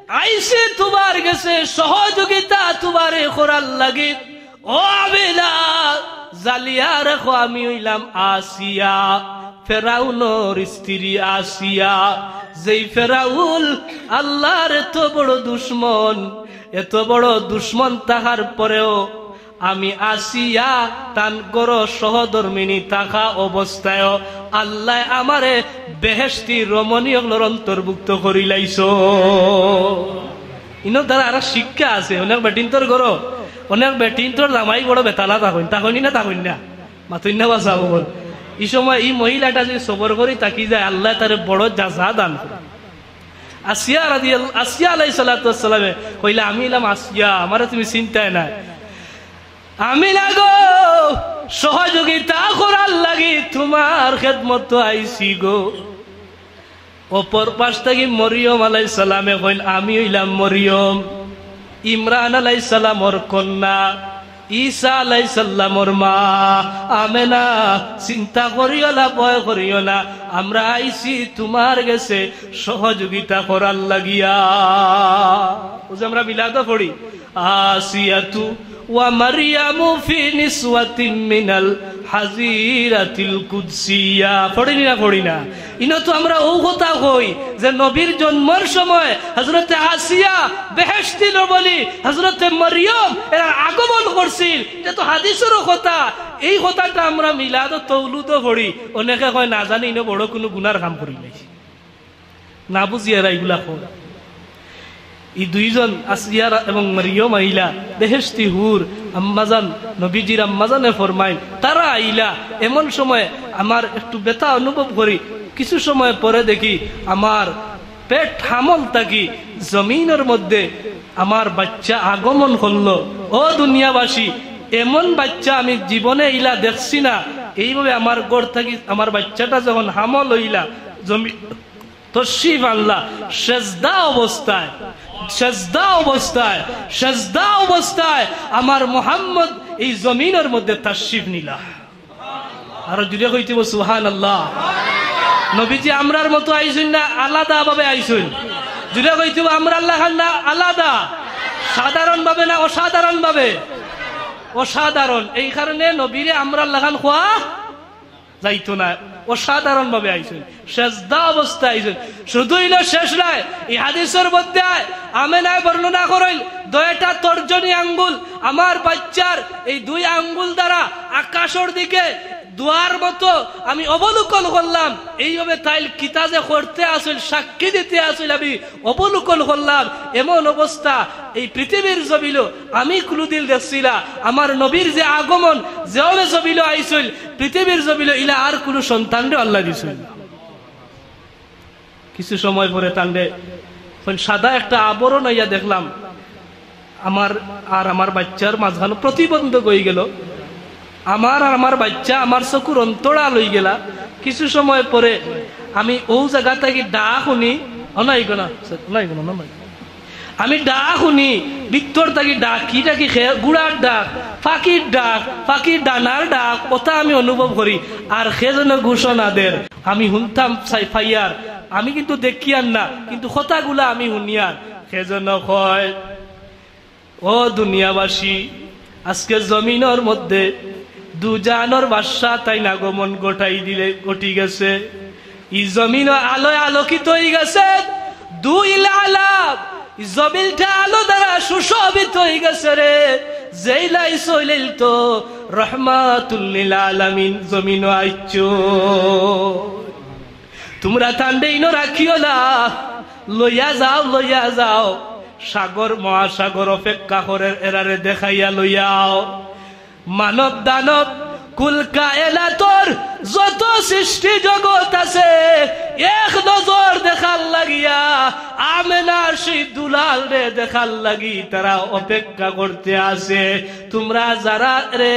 আইছি তুমার গেছে সহযোগিতা তুমারে করার লাগি। ও আমেনা, জানিয়া রাখো, আমি অইলাম আসিয়া, ফেরাউনর স্ত্রী আসিয়া, যেই ফেরাউন আল্লার এত বড় দুশমন, এত বড় দুশমন থাকার পরেও আমি আসিয়া তান ঘরো সহধর্মিনী থাকা অবস্থায়ও আল্লায় আমারে বেহেশতি রমণী অকলর অন্তর্ভুক্ত করিলাইছো। ইনো তারা আর শিক্ষা আছে, অনেক বেটিন্তর ঘরো, অনেক বেটিন্তর জামাই বড় বেতালা থাকইন, থাকইন না, থাকইন না, মাতইন না বাসা বল। ই সময় ই মহিলাটা যদি সবর করি থাকি যায়, আল্লায় তারে বড় জাযা দান করে। আসিয়া রাদিয়াল-, আসিয়া আলাইহিস সালাতু ওয়াস সালামে কইলা, "আমি অইলাম আসিয়া, আমারে তুমি চিনতায় নায়।" "আমেনা গো, সহযোগিতা করার লাগি তুমার খেদমতো আইছি গো।" অপর পাশ থাকি মরিয়ম আলাইহিস সালামে কইন, "আমি অইলাম মরিয়ম, ইমরান আলাইহিস সালামর কন্যা, ঈসা আলাইহিস সালামর মা। আমেনা, চিন্তা করিও না, ভয় করিও না, আমরা আইছি তুমার গেছে সহযোগিতা করার লাগিয়া।" অউ যে আমরা মিলাদো পড়ি, "আসিয়াতু ওয়া মারিয়ামু ফি নিসওয়াতিম মিনাল হাজিরাতিল কুদসিয়া।" পড়ি নি না, পড়ি না? ইনো তো আমরা অউ কথা কই যে নবীর জন্মর সময় হযরতে আসিয়া বেহেশতি রমণী, হযরতে মরিয়ম এরার আগমন করছিল। ইটা তো হাদিসরও কথা। এই কথাটা আমরা মিলাদো তৌলুদো পড়ি। অনেকে কয়, "না জানি, ইনো বড় কুনু গুনার কাম করিলাইছি।" না বুঝিয়া এরা ইগুলা কয়। ই দুইজন আসিয়া এবং মরিয়ম আইলা, বেহেশতি হুর, আম্মাজান, নবীজির আম্মাজানে ফরমাইন, তারা আইলা এমন সময় আমার একটু ব্যথা অনুভব করি, কিছু সময় পরে দেখি আমার পেট হামল থাকি জমিনর মধ্যে আমার বাচ্চা আগমন করলো। ও দুনিয়াবাসী, এমন বাচ্চা আমি জীবনে ইলা দেখছি না। এইভাবে আমার ঘর থাকি আমার বাচ্চাটা যখন হামল অইলা, জমি-, তশরিফ আনলা, সেজদা অবস্থায়, সেজদা অবস্থায়, সেজদা অবস্থায় আমার মোহাম্মদ এই জমিনর মধ্যে তশরিফ নিলা। আরো জুরে কইতে অইবো, "সুবহানাল্লাহ।" নবীজি আমরার মতো আইছইন না, আলাদা ভাবে আইছইন? জুরে কইতে অইবো, "আমরার লাখান না, আলাদা।" সাধারণ ভাবে না, অসাধারণ ভাবে? অসাধারণ। এই কারণে নবীরে আমরার লাখান কওয়া যাইতো না, অসাধারণ ভাবে আইছইন, সেজদা অবস্থায় আইছইন। শুধু ইলা শেষ নায়, এই হাদিসর মধ্যে আয়, আমেনায় বর্ণনা করইন, দুইটা তর্জনী আঙ্গুল, আমার বাচ্চার এই দুই আঙ্গুল দ্বারা আকাশর দিকে দোয়ার মতো আমি অবলোকন করলাম। এইভাবে তাইল কিতা যে করতে আসইল, সাক্ষী দিতে আসইল, আমি অবলোকন করলাম। এমন অবস্থা এই পৃথিবীর জমিলো আমি কুনুদিন দেখছি না। আমার নবীর যে আগমন, যেভাবে জমিলো আইছইল, পৃথিবীর জমিলো ইলা আর কুনু সন্তানরে আল্লায় দিছইন না। কিছু সময় পরে তানরে সাদা একটা আবরণ আইয়া দেখলাম, আমার আর আমার বাচ্চার মাঝখানো প্রতিবন্ধক অইগেলো। আমার আর আমার বাচ্চা আমার চকুর অন্তরাল অইগেলা। কিছু সময় পরে আমি অউ জাগা থাকি ডাক হুনি, অনাই গো না, অনাই গো না, অনাই। আমি ডাক হুনি, ভিতর থাকি ডাক, কি ডাকি, খে-, ঘুড়ার ডাক, পাখির ডাক, পাখির ডানার ডাক, অতা আমি অনুভব করি। আর কে যেন ঘোষণা দের, আমি হুনতাম চাই পাইয়ার, আমি কিন্তু দেখিয়ার না, কিন্তু কথাগুলা আমি হুনিয়ার। কে যেন কয়, "ও দুনিয়াবাসী, আজকে জমিনর মধ্যে দুজাহানর বাদশা তাইন আগমন ঘটাই দিলে, ঘটি গেছে। ই জমিন আলোয় আলোকিত অইগেছে, দুই লালা, ই জমিনটা আলো দ্বারা সুশোভিত অইগেছে রে। যেইলা আইছইন তো রহমাতুল লিল আলামিন জমিনো আইছো। তুমরা তানরে ইনো রাখিও না।" লইয়া যাও, লইয়া যাও, সাগর মহাসাগর অপেক্ষা করের, এরারে দেখাইয়া লইয়াও। মানব দানব কুল কায়নাতর যত সৃষ্টি জগৎ আছে, এক নজর দেখার লাগিয়া, আমেনার সেই দুলালরে দেখার লাগি তারা অপেক্ষা করতে আছে। তুমরা যারারে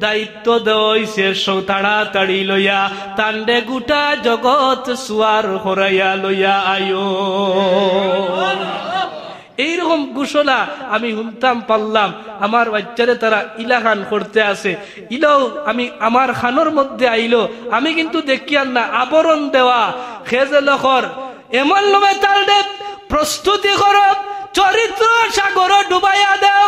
দায়িত্ব দেওয়া অইছে, স-, তাড়াতাড়ি লইয়া তানরে গুটা জগৎ সুয়ার করাইয়া লইয়া আইও। এইরকম ঘোষণা আমি হুনতাম পারলাম, আমার বাইচ্চারে তারা ইলাখান করতে আছে। ইলাও আমি, আমার খানোর মধ্যে আইলো, আমি কিন্তু দেখিয়ার না, আবরণ দেওয়া, খেজে লখর, এমন লোভে তার প্রস্তুতি করো, চরিত্র সাগর ডুবাইয়া দেও।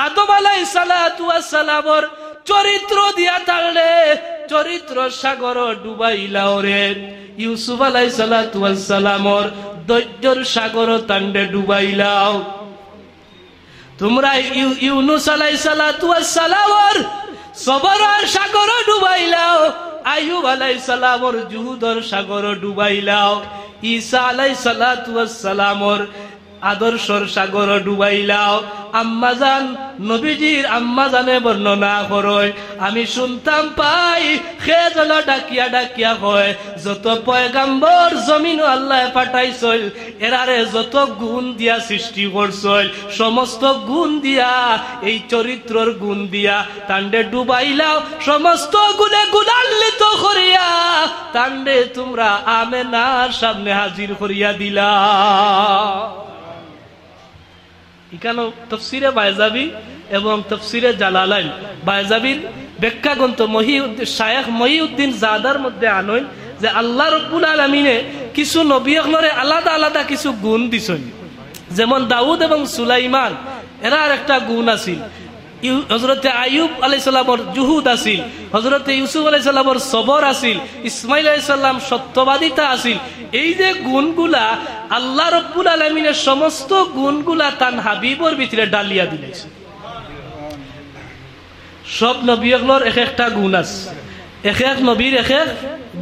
আদম আলাইহিস সালাতু ওয়াস সালামর চরিত্র দিয়া তার চরিত্র সাগর ডুবাইলাও রে। ইউসুফ আলাইহিস সালাতু ওয়াস সালামর ধৈর্যর সাগর তানরে ডুবাইলাও। তুমরা ইউ-, ইউনুস আলাইহিস সালাতু ওয়াস সালামর সবরর সাগর ডুবাইলাও, আইয়ুব আলাইহিস সালামর জুহুদর সাগর ডুবাইলাও, ঈসা আলাইহিস সালাতু ওয়াস সালামর আদর্শর সাগর ডুবাইলাও। আম্মাজান, নবীজির আম্মাজানে বর্ণনা করয়, আমি শুনতাম পাই, কে যেন ডাকিয়া ডাকিয়া কয়, যত পয়গাম্বর জমিনো আল্লায় পাঠাইছইল, এরারে যত গুণ দিয়া সৃষ্টি করছইল, সমস্ত গুণ দিয়া, এই চরিত্রর গুণ দিয়া, তানরে ডুবাইলাও, সমস্ত গুণে গুণান্বিত করিয়া, তানরে তুমরা আমেনার সামনে হাজির করিয়া দিলাও। ইখানো তফসিরে বায়জাবি এবং তফসিরে জালালাইন, বায়জাবির ব্যাখ্যা গ্রন্থ মহিউদ্দিন, শায়েখ মহিউদ্দিন জাদার মধ্যে আনইন যে আল্লাহ রব্বুল আলামিনে কিছু নবী অকলরে আলাদা আলাদা কিছু গুণ দিছইন। যেমন দাউদ এবং সুলাইমান, এরার একটা গুণ আছিল। ইউ-, হযরতে আইয়ুব আলাইহিস সালামর জুহুদ আছিল, হযরতে ইউসুফ আলাইহিস সালামর সবর আছিল, ইসমাইল আলাইহিস সালাম সত্যবাদিতা আছিল। এই যে গুণগুলা, আল্লাহ রব্বুল আলামিনের সমস্ত গুণগুলা তান হাবিবর ভিতরে ডালিয়া দিলাইছে। সব নবী অকলর এক একটা গুণ আছে, এক এক নবীর এক এক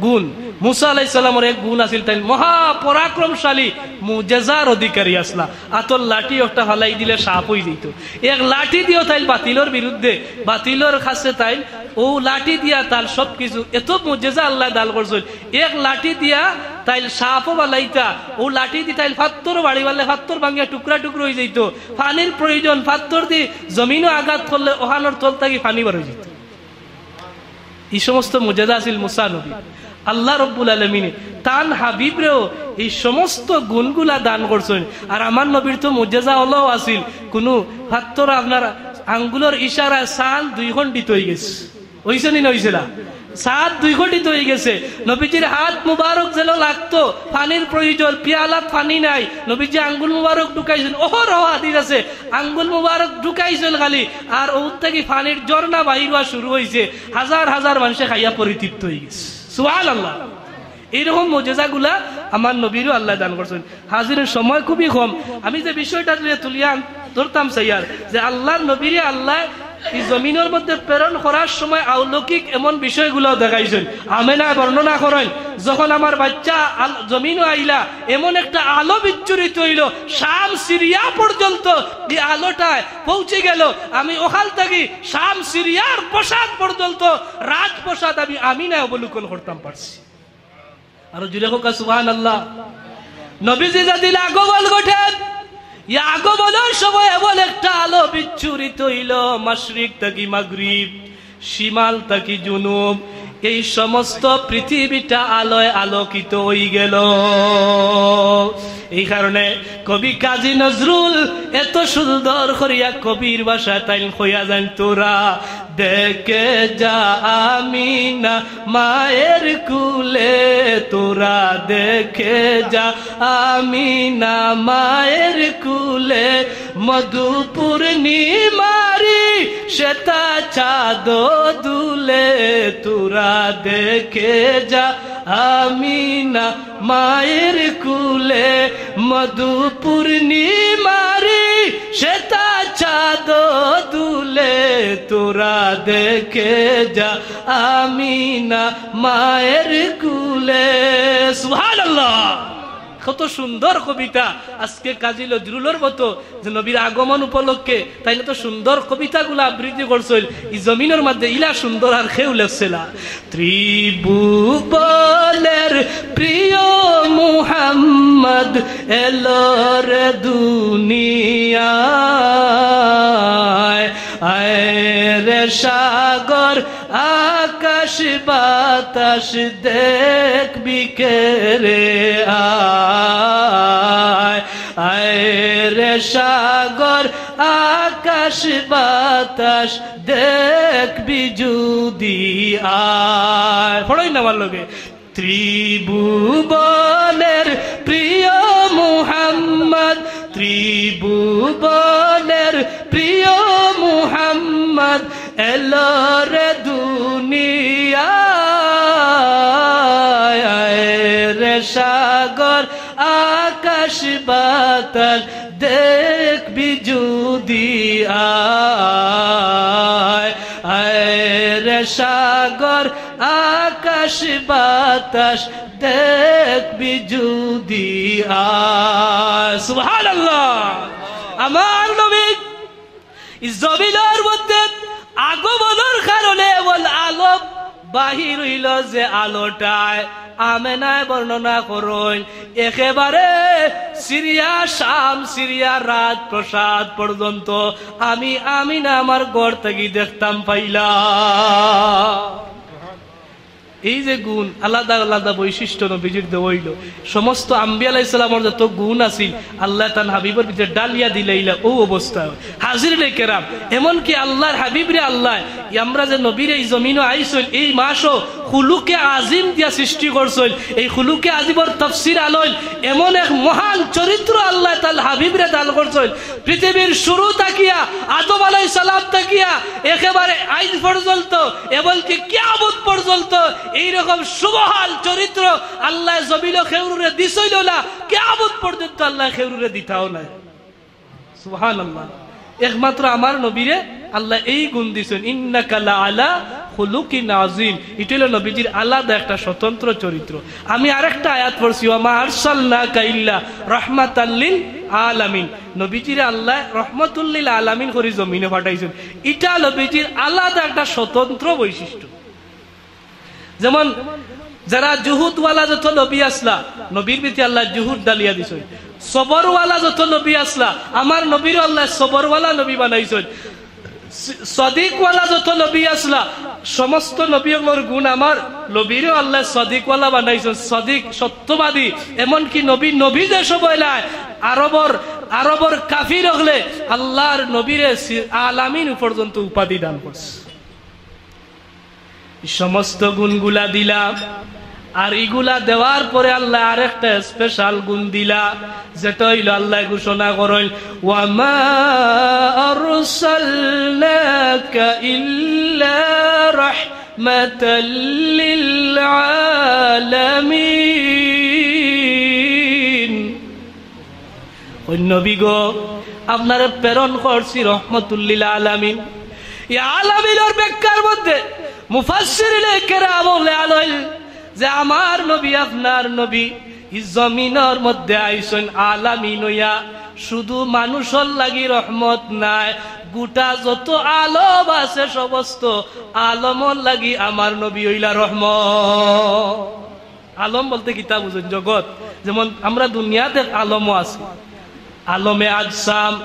গুণ। মুসা আলাইহিস সালামর এক গুণ আছিল, তাইন মহা পরাক্রমশালী, মুজেজার অধিকারী আছলা। আতর লাঠি একটা ফালাই দিলে সাপ অই যাইতো। এক লাঠি দিয়াও তাইন বাতিলর বিরুদ্ধে, বাতিলর কাছে তাইন অউ লাঠি দিয়া তান সব কিছু, এত মুজেজা আল্লায় দান করছইন। এক লাঠি দিয়া তাইন সাপও ফালাইতা, অউ লাঠি দি তাইন ফাত্তরও বাড়ি ফালাইলে ফাত্তর ভাঙ্গিয়া টুকরা টুকরা অই যাইতো। পানির প্রয়োজন, ফাত্তর দি জমিনো আঘাত করলে অখানর তল থাকি পানি বার অই যাইতো। এই সমস্ত মুজেজা আছিল মুসা নবী। আল্লাহ রব্বুল আলামিনে তান হাবিবরেও এই সমস্ত গুণগুলা দান করছইন। আর আমার নবীর তো মুজেজা অলাও আছিল, কুনু ফাত্তর আপনার আঙ্গুলর ইশারায় চান দুই খণ্ডিত অই গেছে। অইছে নি না অইছে না? চান দুই খণ্ডিত অই গেছে। নবীজির হাত মুবারক যেন লাগতো, পানির প্রয়োজন, পিয়ালাত পানি নাই, নবীজি আঙ্গুল মুবারক ঢুকাইছইন। অহরহ হাদিস আছে, আঙ্গুল মুবারক ঢুকাইছইন খালি, আর অউ থাকি পানির ঝর্ণা বাহির অওয়া শুরু অইছে। হাজার হাজার মানষে খাইয়া পরিতৃপ্ত অই গেছে। সুবহানাল্লাহ। এইরকম মুজেজাগুলা আমার নবীরও আল্লায় দান করছইন। হাজিরিন, সময় খুবই কম। আমি যে বিষয়টা তুলিয়া আন-, ধরতাম চাইয়ার যে আল্লাহর নবীরে আল্লায় এই জমিনর মধ্যে প্রেরণ করার সময় অলৌকিক এমন বিষয়গুলাও দেখাইছইন। আমেনায় বর্ণনা করইন, যখন আমার বাইচ্চা আল-, জমিনো আইলা, এমন একটা আলো বিচ্ছুরিত অইলো, শাম সিরিয়া পর্যন্ত এই আলোটায় পৌঁছি গেলো। আমি অখান থাকি শাম সিরিয়ার প্রাসাদ পর্যন্ত, রাজপ্রাসাদ আমি আমিনায় অবলোকন করতাম পারছি। আরো জুরে কউক্কা সুবহানাল্লাহ। নবীজি যেদিন আগমন ঘটে, এই আগমনর সময় এমন একটা আলো বিচ্ছুরিত অইলো, মাশরিক থাকি মাগরিব, শিমাল থাকি জুনুব, এই সমস্ত পৃথিবীটা আলোয় আলোকিত অই গেলো। এই কারণে কবি কাজী নজরুল এত সুন্দর করিয়া কবির ভাষায় তাইন কইয়া যাইন, তোরা দেখে যা আমিনা মায়ের কুলে, তোরা দেখে যা আমিনা মায়ের কুলে, মধু পূর্ণিমারি সেতা চাঁদ দুলে, তোরা দেখে যা আমিনা মায়ের কুলে, মধু পূর্ণিমারি সেতা চাঁদ দুলে, তোরা দেখে যা আমিনা মায়ের কুলে। সুবহানাল্লাহ। কত সুন্দর কবিতা। আজকে কাজী নজরুলর মতো যে নবীর আগমন উপলক্ষে তাইন তো সুন্দর কবিতাগুলা আবৃত্তি করছইন, ই জমিনর মধ্যে ইলা সুন্দর আর কেউ লেখছে না। ত্রিভুবনের প্রিয় মুহাম্মদ এলো রে দুনিয়ায়, আয় রে সাগর আকাশ বাতাস দেখবি কে রে আয়, আয় রে সাগর আকাশ বাতাস দেখবি যদি আয়। পড়ইন না আমার লগে। ত্রিভুবনের প্রিয় মুহাম্মদ, ত্রিভুবনের প্রিয় মুহাম্মদ এলো রে দুনিয়ায়, আয় রে সাগর আকাশ বাতাস দেখবি যদি আয়, আয় রে সাগর আকাশ বাতাস দেখবি যদি আয়। সুবহানাল্লাহ। আমার নবী ই জমিনর মধ্যে আগমনর কারণে এমন আলো বাহির অইলো যে আলোটায় আমেনায় বর্ণনা করইন, একেবারে সিরিয়া শাম, সিরিয়া রাজপ্রাসাদ পর্যন্ত আমি আমিনা আমার ঘর থাকি দেখতাম পাইলাম। এই যে গুণ, আলাদা আলাদা বৈশিষ্ট্য নবীজির দেওয়া অইলো। সমস্ত আম্বিয়া আলাইহিস সালামর যত গুণ আছিল, আল্লায় তান হাবিবর ভিতরে ডালিয়া দিলাইলা, অউ অবস্থা। হাজিরিনে কেরাম, এমনকি আল্লার হাবিবরে আল্লায়, আমরা যে নবীরে ই জমিনো আইছইন, এই মাসও খুলুকে আজিম দিয়া সৃষ্টি করছইন। এই খুলুকে আজিমর তফসির আনইন, এমন এক মহান চরিত্র আল্লায় তান হাবিবরে দান করছইন। পৃথিবীর শুরু থাকিয়া, আদম আলাইহিস সালাম থাকিয়া একেবারে আইজ পর্যন্ত, এমনকি কিয়ামত পর্যন্ত এইরকম সুবহান চরিত্র আল্লায় জমিনো কেউরুরে দিছইনও না, কিয়ামত পর্যন্ত আল্লায় কেউরুরে দিতাও নায়। সুবহানাল্লাহ। একমাত্র আমার নবীরে আল্লায় এই গুণ দিছইন, "ইন্নাকা লা আলা খুলুকিন আযীম।" ইটা অইলো নবীজির আলাদা একটা স্বতন্ত্র চরিত্র। আমি আরেকটা আয়াত পড়ছি, "ওয়া মা আরসালনাকা ইল্লা রাহমাতাল লিল আলামিন।" নবীজিরে আল্লায় রহমাতুল লিল আলামিন করি জমিনো পাঠাইছইন। ইটা নবীজির আলাদা একটা স্বতন্ত্র বৈশিষ্ট্য। যেমন যারা জুহুদওয়ালা যত নবী আছলা, নবীর ভিতরে আল্লায় জুহুদ ডালিয়া দিছইন। সবরওয়ালা যত নবী আছলা, আমার নবীরও আল্লায় সবরওয়ালা নবী বানাইছইন। স-, সদিকওয়ালা যত নবী আছলা, সমস্ত নবী অকলর গুণ আমার নবীরও আল্লায় সদিকওয়ালা বানাইছইন। সদিক, সত্যবাদী, এমনকি নবী, নবী যে সময় নায়, আরবর, আরবর কাফির অকলে আল্লার নবীরে সি-, আলামিন পর্যন্ত উপাধি দান করছে। সমস্ত গুণগুলা দিলা, আর ইগুলা দেওয়ার পরে আল্লায় আরেকটা স্পেশাল গুণ দিলা, যেটা অইলো আল্লায় ঘোষণা করইন, "ওয়া মা আরসালনাকা ইল্লা রাহমাতাল লিল আলামিন।" ও নবী গো, আপনারে প্রেরণ করছি রহমাতুল লিল আলামিন। ই আলামিনর ব্যাখ্যার মধ্যে মুফাসসিরিনে কেরাম বয়ান করইন যে আমার নবী, আপনার নবী, ই জমিনর মধ্যে আইছইন আলামিন অইয়া, শুধু মানুষর লাগি রহমত নায়, গোটা যত আলম আছে সমস্ত আলমর লাগি আমার নবী অইলা রহমত। আলম বলতে কিতা বুঝইন? জগৎ। যেমন আমরা দুনিয়াত এক আলমও আছি, আলমে আজসাম,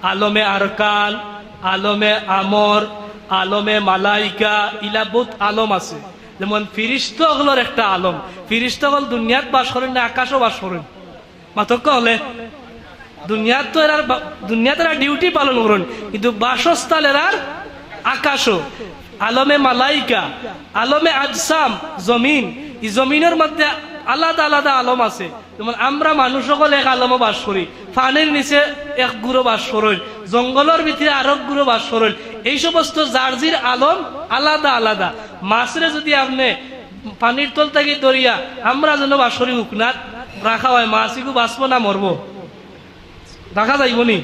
আলমে আরকান, আলমে আমর, আলমে মালাইকা, ইলা বউত আলম আছে। যেমন ফিরিস্তা অকলর একটা আলম, ফিরিস্তা অকল দুনিয়াত বাস করইন না আকাশো বাস করইন? মাতউক্কা অকলে। দুনিয়াত তো এরার বা-, দুনিয়াত এরা ডিউটি পালন করইন, কিন্তু বাসস্থান এরার আকাশো। আলমে মালাইকা, আলমে আজসাম, জমিন, ই জমিনর মধ্যে আলাদা আলাদা আলম আছে। যেমন আমরা মানুষ অকল এক আলমো বাস করি, পানির নিচে এক গুরু বাস করইন, জঙ্গলর ভিতরে আরক গুরু বাস করইন। এই সমস্ত যার যির আলম আলাদা আলাদা। মাছরে যদি আপনে পানির তল থাকি ধরিয়া আমরা যেন বাস করি হুকনাত রাখা অয়, মাছ ইগু বাঁচবো না মরবো? রাখা যাইবো নি?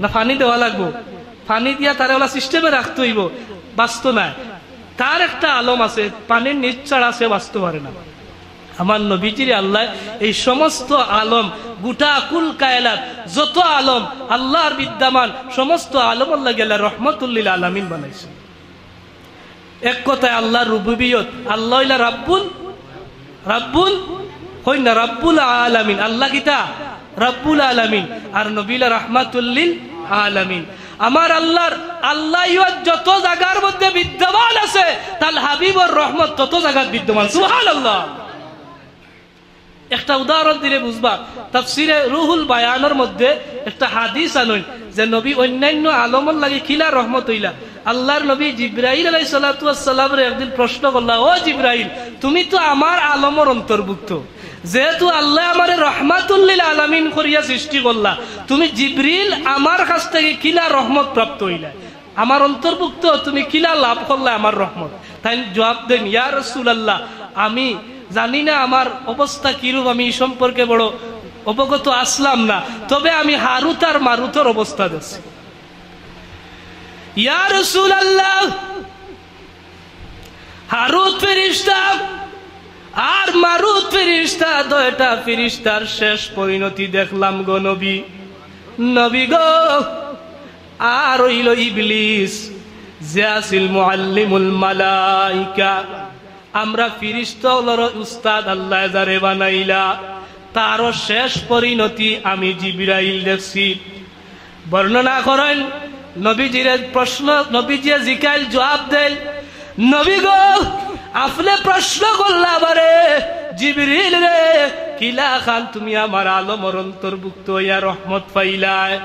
না পানি দেওয়া লাগবো? পানি দিয়া তারে অলা সিস্টেমে রাখতে অইবো, বাঁচতো নায়। তার একটা আলম আছে, পানির নিচ ছাড়া সে বাঁচতে পারে না। আমার নবীজিরে আল্লায় এই সমস্ত আলম, গোটা কুল কায়নাত, যত আলম আল্লার বিদ্যমান, সমস্ত আলমর লাগি আল্লায় রহমতুল্লিল আলামিন বানাইছইন। এক কথায় আল্লার রুবুবিয়ত, আল্লা অইলা রাব্বুল, রাব্বুল, কইন না, রাব্বুল আলামিন। আল্লা কিতা? রাব্বুল আলামিন। আর নবী অইলা রহমাতুল্লিল আলামিন। আমার আল্লার, আল্লা ইয়াত যত জাগার মধ্যে বিদ্যমান আছে, তান হাবিবর রহমত তত জাগাত বিদ্যমান। সুবহানাল্লাহ। একটা উদাহরণ দিলে বুঝবা। তাফসিরে রুহুল বায়ানর মধ্যে একটা হাদিস আনইন যে নবী অইন্যান্য আলমর লাগি কিলা রহমত অইলা। আল্লার নবী জিব্রাইল আলাইহিস সালাতু ওয়াস সালামরে একদিন প্রশ্ন করলা, "ও জিব্রাইল, তুমি তো আমার আলমর অন্তর্ভুক্ত, যেহেতু আল্লায় আমারে রহমাতুল্লিল আলামিন করিয়া সৃষ্টি করলা, তুমি জিব্রিল আমার কাছ থাকি কিলা রহমত প্রাপ্ত অইলা?" আমার অন্তর্ভুক্ত, তুমি কিলা লাভ করলায় আমার রহমত? তাইন জুয়াব দেইন, "ইয়া রাসুলাল্লাহ, আমি জানি না আমার অবস্থা কিরূপ, আমি ই সম্পর্কে বড় অবগত আছলাম না, তবে আমি হারুত আর মারুতর অবস্থা দেখছি।" ইয়া রাসুলাল্লাহ, হারুত ফিরিস্তা আর মারুত ফিরিস্তা, দুইটা ফিরিস্তার শেষ পরিণতি দেখলাম গো নবী। নবী গো, আর অইলো ইবলিস, যে আছিল মুআল্লিমুল মালাইকা, আমরা ফিরিস্তা অকলর উস্তাদ, আল্লায় যারে বানাইলা, তারও শেষ পরিণতি আমি জিব্রাইল দেখছি। বর্ণনা করইন, নবীজিরে প্রশ্ন, নবীজিয়ে জিকাইল, জুয়াব দেইল, "নবী গো, আপনে প্রশ্ন করলা আমারে, জিব্রিল রে, কিলাখান তুমি আমার আলমর অন্তর্ভুক্ত অইয়া রহমত পাইলায়?"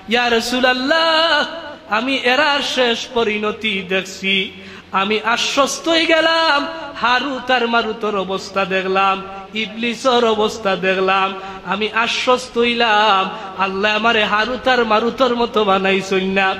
ইয়া রাসুলাল্লাহ, আমি এরার শেষ পরিণতি দেখছি। আমি আশ্বস্ত অইগেলাম, হারুত আর মারুতর অবস্থা দেখলাম, ইবলিসর অবস্থা দেখলাম। আমি আশ্বস্ত অইলাম, আল্লায় আমারে হারুত আর মারুতর মতো বানাইছইন না,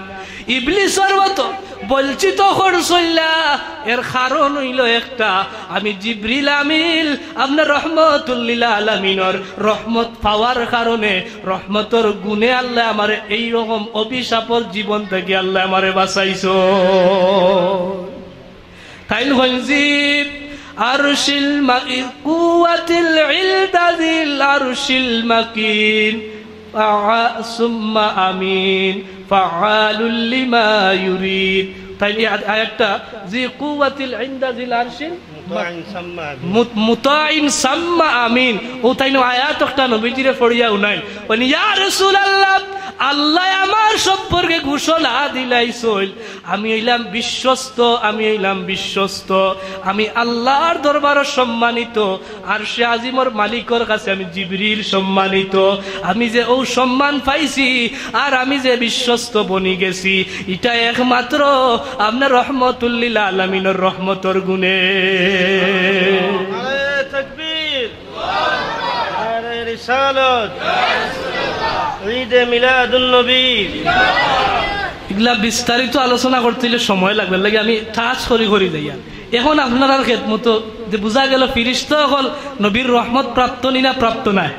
ইবলিসর মতো বঞ্চিত করছইন না। এর কারণ অইলো একটা, আমি জিব্রিল আমিন, আপনার রহমতুল্লিল আলামিনর রহমত পাওয়ার কারণে, রহমতর গুণে আল্লায় আমারে এই রকম অভিশাপর জীবন থাকি আল্লায় আমারে বাঁচাইছইন। তাইন কইন জি, আরশিল মা-, কুওয়াতিল ইনদা জিল আরশিল মাকিন, ফা-, সুম্মা আমিন, ফাআলুল লিমা ইউরিদ। তাইন এই আয়াত-, আয়াতটা, জি কুওয়াতিল ইনদা জিল আরশিল মুতাইন সাম্মা আমিন। মুত-, মুতাইন সাম্মা আমিন। অউ তাইন আয়াত একটা নবীজিরে পড়িয়া হুনাইন। কইন, "ইয়া রাসুলাল্লাহ, আল্লায় আমার সম্পর্কে ঘোষণা দিলাইছইন, আমি অইলাম বিশ্বস্ত, আমি অইলাম বিশ্বস্ত, আমি আল্লার দরবারো সম্মানিত, আরশে আজিমর মালিকর কাছে আমি জিব্রিল সম্মানিত, আমি যে অউ সম্মান পাইছি, আর আমি যে বিশ্বস্ত বনি গেছি, ইটা একমাত্র আপনার রহমতুল্লিল আলামিনর রহমতর গুণে।" নারায়ে তাকবীর, নারায়ে রিসালত, ঈদে মিলাদুন নবী। ইগুলা বিস্তারিত আলোচনা করতে অইলে সময় লাগবে, এর লাগি আমি touch করি করি যাইয়ার। এখন আপনারার খেদমতো যে বুঝা গেল, ফিরিস্তা অকল নবীর রহমত প্রাপ্ত নি না প্রাপ্ত নায়?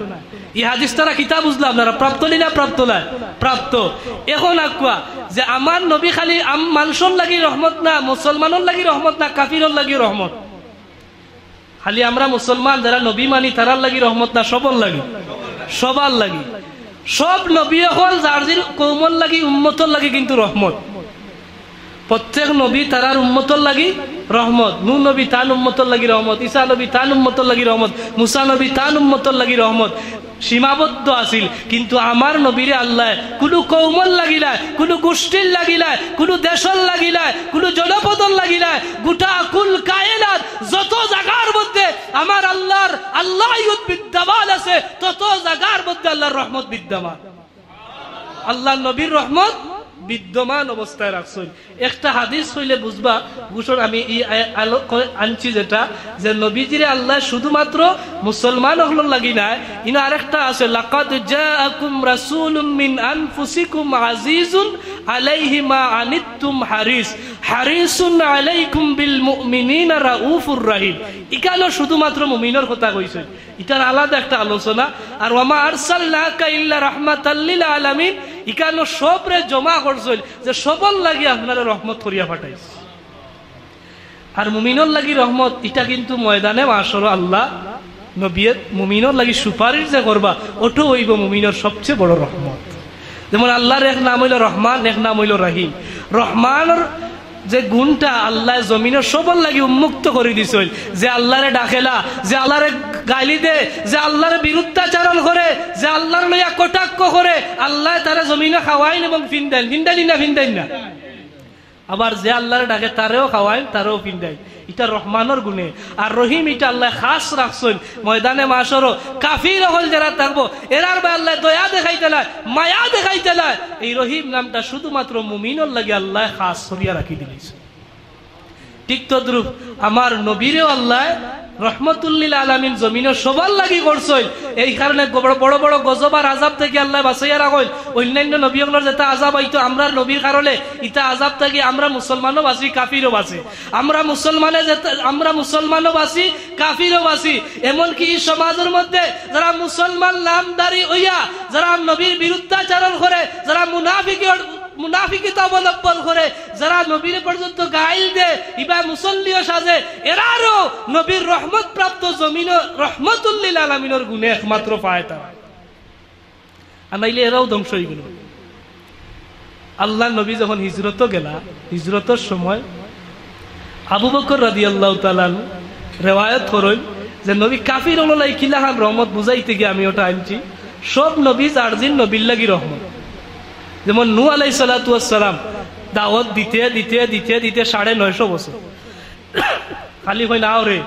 ই হাদিস তারা কিতা বুঝলা আপনারা? প্রাপ্ত নি না প্রাপ্ত নায়? প্রাপ্ত। এখন আকুয়া যে আমার নবী খালি আম-, মানষর লাগি রহমত না, মুসলমানর লাগি রহমত না, কাফিরর লাগি রহমত। খালি আমরা মুসলমান যারা নবী মানি তারার লাগি রহমত না, সবর লাগি? সবার লাগি। সব নবী অকল যার যার কওমর লাগি, উম্মতর লাগি কিন্তু রহমত। প্রত্যেক নবী তারার উম্মতর লাগি রহমত। নূহ নবী তান উম্মতর লাগি রহমত, ঈসা নবী তান উম্মতর লাগি রহমত, মুসা নবী তান উম্মতর লাগি রহমত। সীমাবদ্ধ আছিল, কিন্তু আমার নবীরে আল্লায় কুনু কওমর লাগি নায়, কুনু গোষ্ঠীর লাগি নায়, কুনু দেশর লাগি নায়, কুনু জনপদর লাগি নায়, গোটা কুল কায়নাত যত জাগার মধ্যে আমার আল্লার, আল্লাহ ইয়াত বিদ্যমান আছে, তত জাগার মধ্যে আল্লার রহমত বিদ্যমান। আল্লার নবীর রহমত বিদ্যমান অবস্থায় রাখছইন। একটা হাদিস অইলে বুঝবা, ঘোষণা আমি ই আয়-, আলো-, কয় আনছি যেটা, যে নবীজিরে আল্লায় শুধুমাত্র মুসলমান অকলর লাগি নায়, ইনো আরেকটা আছে, "লাকাদ জাআকুম রাসূলুম মিন আনফুসিকুম আজিজুন আলাইহি মা আনিতুম হারিস, হারিসুন আলাইকুম বিল মুমিনিনা রাউফুর রাহিম।" ইখানো শুধুমাত্র মুমিনর কথা কইছইন। ইটার আলাদা একটা আলোচনা। আর ওয়ামা আরসালনাকা ইল্লা রাহমাতাল লিল আলামিন, ইখানো সবরে জমা করছইন যে সবর লাগি আপনারে রহমত করিয়া পাঠাইছি। আর মুমিনর লাগি রহমত, ইটা কিন্তু ময়দানে মাশরো আল্লাহ নবিয়ে মুমিনর লাগি সুপারিশ যে করবা, ওটাও অইবো মুমিনর সবচেয়ে বড় রহমত। যেমন আল্লাহর এক নাম অইলো রহমান, এক নাম অইলো রহিম। রহমানর যে গুণটা আল্লায় জমিনর সবর লাগি উন্মুক্ত করি দিছইন, যে আল্লাহরে ডাকেলা, যে আল্লাহরে গালি দে, যে আল্লাহরে বিরুদ্ধাচারণ করে, যে আল্লাহর লইয়া কটাক্ষ করে, আল্লায় তারে জমিনো খাওয়াইন এবং ফিন্দাইন, ফিন্দাইন না, ফিন্দাইন না। আবার যে আল্লাহরে ডাকে তারেও খাওয়াইন, তারেও ফিন্দাইন। ইটা রহমানর গুণে। আর রহিম ইটা আল্লায় খাস রাখছইন। ময়দানে মাশরো কাফির অকল যেরা থাকবো, এরার বায় আল্লায় দয়া দেখাইতা নায়, মায়া দেখাইতা নায়। এই রহিম নামটা শুধুমাত্র মুমিনর লাগি আল্লায় খাস করিয়া রাখি দিলাইছইন। ঠিক তদ্রূপ আমার নবীরেও আল্লায় রহমতুল্লিল আলামিন জমিনো সবার লাগি করছইন। এই কারণে বড় বড় বড় গজব আর আযাব থাকি আল্লায় বাঁচাইয়া রাখইন। অন্যান্য নবী অকলর যেটা আযাব আইতো, আমরার নবীর কারণে ইটা আযাব থাকি আমরা মুসলমানও বাঁচি, কাফিরও বাঁচি। আমরা মুসলমানে যেটা, আমরা মুসলমানও বাঁচি, কাফিরও বাঁচি। এমনকি এই সমাজর মধ্যে যারা মুসলমান নামধারী অইয়া যারা নবীর বিরুদ্ধাচারণ করে, যারা মুনাফিকি, মুনাফিকিতা অবলম্বন করে, যারা নবীরে পর্যন্ত গাইল দে, ইবা মুসল্লিও সাজে, এরারও নবীর রহমত প্রাপ্ত জমিনো রহমতুল্লিল আলামিনর গুণে একমাত্র পায় তারা। আর নাইলে এরাও ধ্বংস অইগেলো। আল্লাহর নবী যখন হিজরতো গেলা, হিজরতর সময় আবু বকর রাদিয়াল্লাহু তাআলা আনহু রেওয়ায়ত করইন যে নবী কাফির অকলর লাগি কিলাখান রহমত বুঝাইতে গিয়া আমি ওটা আনছি। সব নবী যার যিন নবীর লাগি রহমত। যেমন নূহ আলাইহিস সালাতু ওয়াস সালাম দাওয়াত দিতে, দিতে, দিতে, দিতে সাড়ে নয়শো বছর। খালি কইন, "আও রে,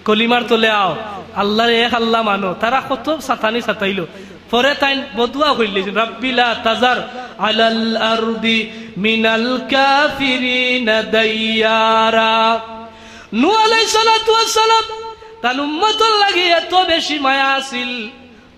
কলিমার তলে আও, আল্লাহরে এক আল্লাহ মানো।" তারা কত সাতানি সাতাইলো। পরে তাইন বদুয়া করিলাইছইন, "রাব্বি লা তাজার আলাল আরদি মিনাল কাফিরিনা দাইয়ারা।" নূহ আলাইহিস সালাতু ওয়াস সালাম তান উম্মতর লাগি এত বেশি মায়া আছিল।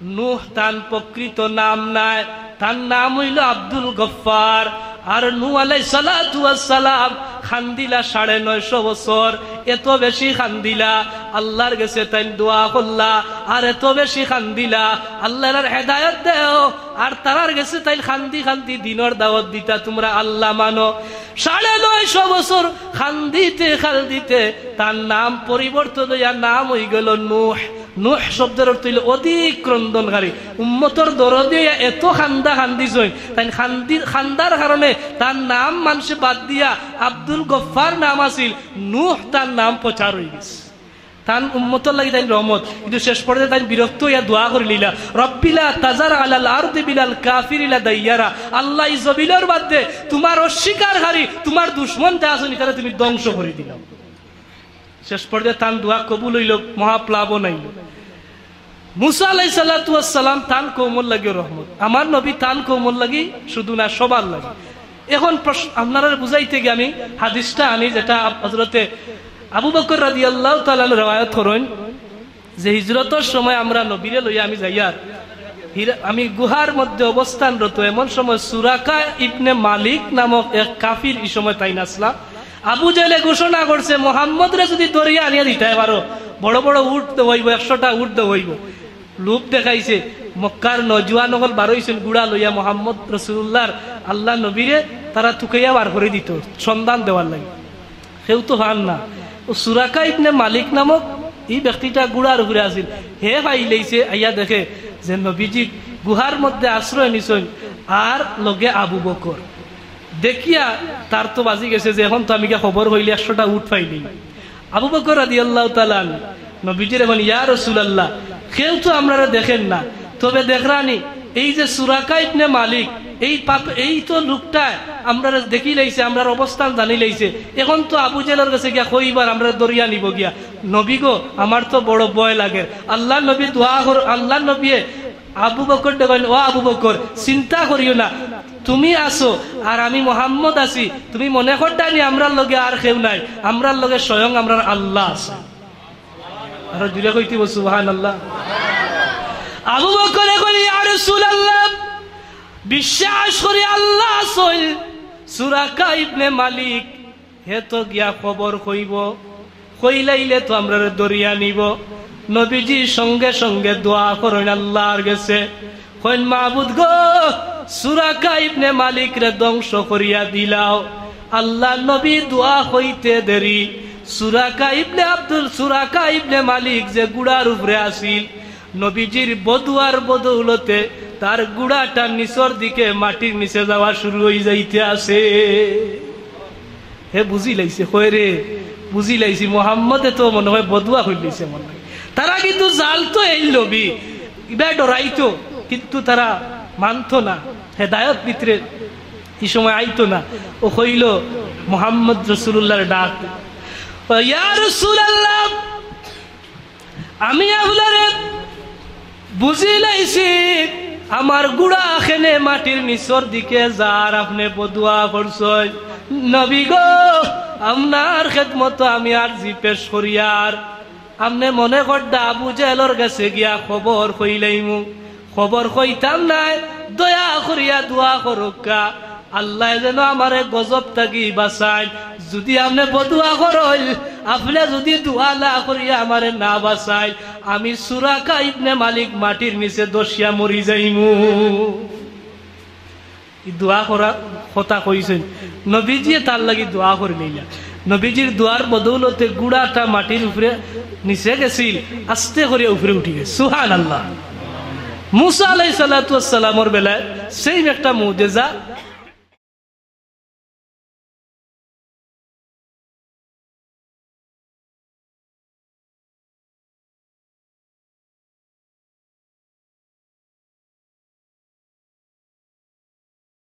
নূহ তান প্রকৃত নাম নায়, তান নাম অইলো আব্দুল গফফার। আর নূহ আলাইহিস সালাতু ওয়াস সালাম কান্দিলা সাড়ে নয়শো বছর, এত বেশি কান্দিলা, আল্লাহর গেছে তাইন দোয়া করলা, আর এত বেশি কান্দিলা, "আল্লাহ, এরার হেদায়েত দেও।" আর তারার গেছে তাইন কান্দি কান্দি দ্বীনর দাওয়াত দিতা, "তুমরা আল্লাহ মানো।" সাড়ে নয়শো বছর কান্দিতে কান্দিতে তান নাম পরিবর্তন অইয়া নাম অইগেলো নূহ। নূহ শব্দর অর্থ অইলো অধিক ক্রন্দনকারী। উম্মতর দরদি অইয়া এত কান্দা কান্দিছইন, তাইন কান্দি-, কান্দার কারণে তান নাম মানষে বাদ দিয়া আব্দুল গফফার নাম আছিল, নূহ তান নাম প্রচার অইগেছে। তান উম্মতর লাগি তাইন রহমত, কিন্তু শেষ পর্যায়ে তাইন বিরক্ত অইয়া দোয়া করিলাইলা, "রাব্বি লা তাজার আলাল আরদি মিনাল কাফিরিনা দাইয়ারা।" আল্লাহ, ই জমিনর মধ্যে তুমার অস্বীকারকারী, তুমার দুশমন যে আছইন, ইতারে তুমি ধ্বংস করি দিলাও। শেষ পর্যায়ে তান দোয়া কবুল অইলো, মহাপ্লাবন আইলো। মুসা আলাইহিস সালাতু ওয়াস সালাম তান কওমর লাগিও রহমত। আমার নবী তান কওমর লাগি শুধু না, সবার লাগি। এখন প্রশ্ন, আপনারারে বুঝাইতে গিয়া আমি হাদিসটা আনি, যেটা আব-, হযরতে আবু বকর রাদিয়াল্লাহু তাআলা আনহু রেওয়ায়াত করইন যে হিজরতর সময় আমরা নবীরে লইয়া আমি যাইয়ার, হিরা-, আমি গুহার মধ্যে অবস্থানরত, এমন সময় সুরাকা ইবনে মালিক নামক এক কাফির ই সময় তাইন আছলা। আবু জেহেলে ঘোষণা করছে, "মোহাম্মদরে যুদি ধরিয়া আনিয়া দিতায় পারো, বড় বড় উট দেওয়াইবো, একশোটা উট দেওয়াইবো।" লোভ দেখাইছে, মক্কার নওজোয়ান অকল বারইছইন ঘুড়া লইয়া মোহাম্মদ রসুলুল্লাহর, আল্লাহর নবীরে তারা তুকাইয়া বার করি দিতো, সন্ধান দেওয়ার লাগি। কেউ তো পার না। অউ সুরাকা ইবনে মালিক নামক ই ব্যক্তিটা ঘুড়ার উপরে আছিল, হে পাইলাইছে, আইয়া দেখে যে নবীজি গুহার মধ্যে আশ্রয় নিছইন, আর লগে আবু বকর। দেখিয়া তার তো বাজি গেছে যে এখন তো আমি গিয়া খবর কইলে একশোটা উট পাইলিমু। আবু বকর রাদিয়াল্লাহু তাআলা আনহু নবীজিরে কইন, "ইয়া রাসূলুল্লাহ, কেউ তো আমরারে দেখের না, তবে দেখরানি, এই যে সুরাকা ইবনে মালিক, এই পাপ, এই তো লোকটায় আমরারে দেখিলাইছে, আমরার অবস্থান জানিলাইছে, এখন তো আবু জেহেলর গেছে গিয়া কইবো আমরারে ধরিয়া নিবো গিয়া। নবী গো, আমার তো বড় ভয় লাগের।" আল্লাহর নবী দোয়া কর, আল্লাহর নবীয়ে আবু বকররে কইন, "ও আবু বকর, চিন্তা করিও না, তুমি আছো আর আমি মোহাম্মদ আছি। তুমি মনে করতায় নি আমরার লগে আর কেউ নাই, আমরার লগে স্বয়ং আমরার আল্লাহ আছে।" আরো জুরে কইতাম সুবহানাল্লাহ। আবু বকরে কইন, "ইয়া রাসূলুল্লাহ, বিশ্বাস করি আল্লাহ আছইন, সুরাকা ইবনে মালিক হে তো গিয়া খবর কইবো, কইলাইলে তো আমরারে ধরিয়া নিবো।" নবীজি সঙ্গে সঙ্গে দোয়া করইন আল্লাহর গেছে, কইন, "মাবুদ গো, সুরাকা ইবনে মালিকরে ধ্বংস করিয়া দিলাও।" আল্লাহর নবী দোয়া কইতে দেরি, সুরাকা ইবনে আব্দুল, সুরাকা ইবনে মালিক যে ঘুড়ার উপরে আছিল, নবীজির বদুয়ার বদৌলতে তার ঘুড়াটা নিচর দিকে মাটির নিচে যাওয়া শুরু অই যাইতে আছে। হে বুঝি লাইছে, কয় রে, বুঝি লাইছি, মোহাম্মদে তো মনে হয় বদুয়া কইলাইছে মনে হয়। তারা কিন্তু জানতো এই নবী, ইবা ডরাইতো, কিন্তু তারা মানতো না। হেদায়ত ভিতরে ই সময় আইতো না। ও কইল, মোহাম্মদ রসুলুল্লাহর ডাক, "ইয়া রাসূলুল্লাহ, আমি আপনারে বুঝি লাইছি, আমার ঘুড়া কেনে মাটির নিচর দিকে যার, আপনে বদুয়া করছইন। নবী গো, আপনার খেদমতো আমি আরজি পেশ করিয়ার, আপনে মনে কররা আবু জেহেলর গেছে গিয়া খবর কইলাইমু, খবর কইতাম নায়, দয়া করিয়া দোয়া করউক্কা, আল্লায় যেন আমারে গজব থাকি বাঁচাইন। যুদি আপনে বদুয়া করইন, আপনে যুদি দোয়া না করিয়া আমারে না বাঁচাইন, আমি সুরাকা ইবনে মালিক মাটির নিচে ধসিয়া মরি যাইমু।" ই দোয়া করা কথা কইছইন, নবীজিয়ে তার লাগি দোয়া করিলাইলা। নবীজির দোয়ার বদৌলতে ঘুড়াটা মাটির উপরে নিচে গেছিল, আস্তে করিয়া উপরে উঠি গেছে। সুবহানাল্লাহ। মুসা আলাইহিস সালাতু ওয়াস সালামর বেলায় same একটা মুজেজা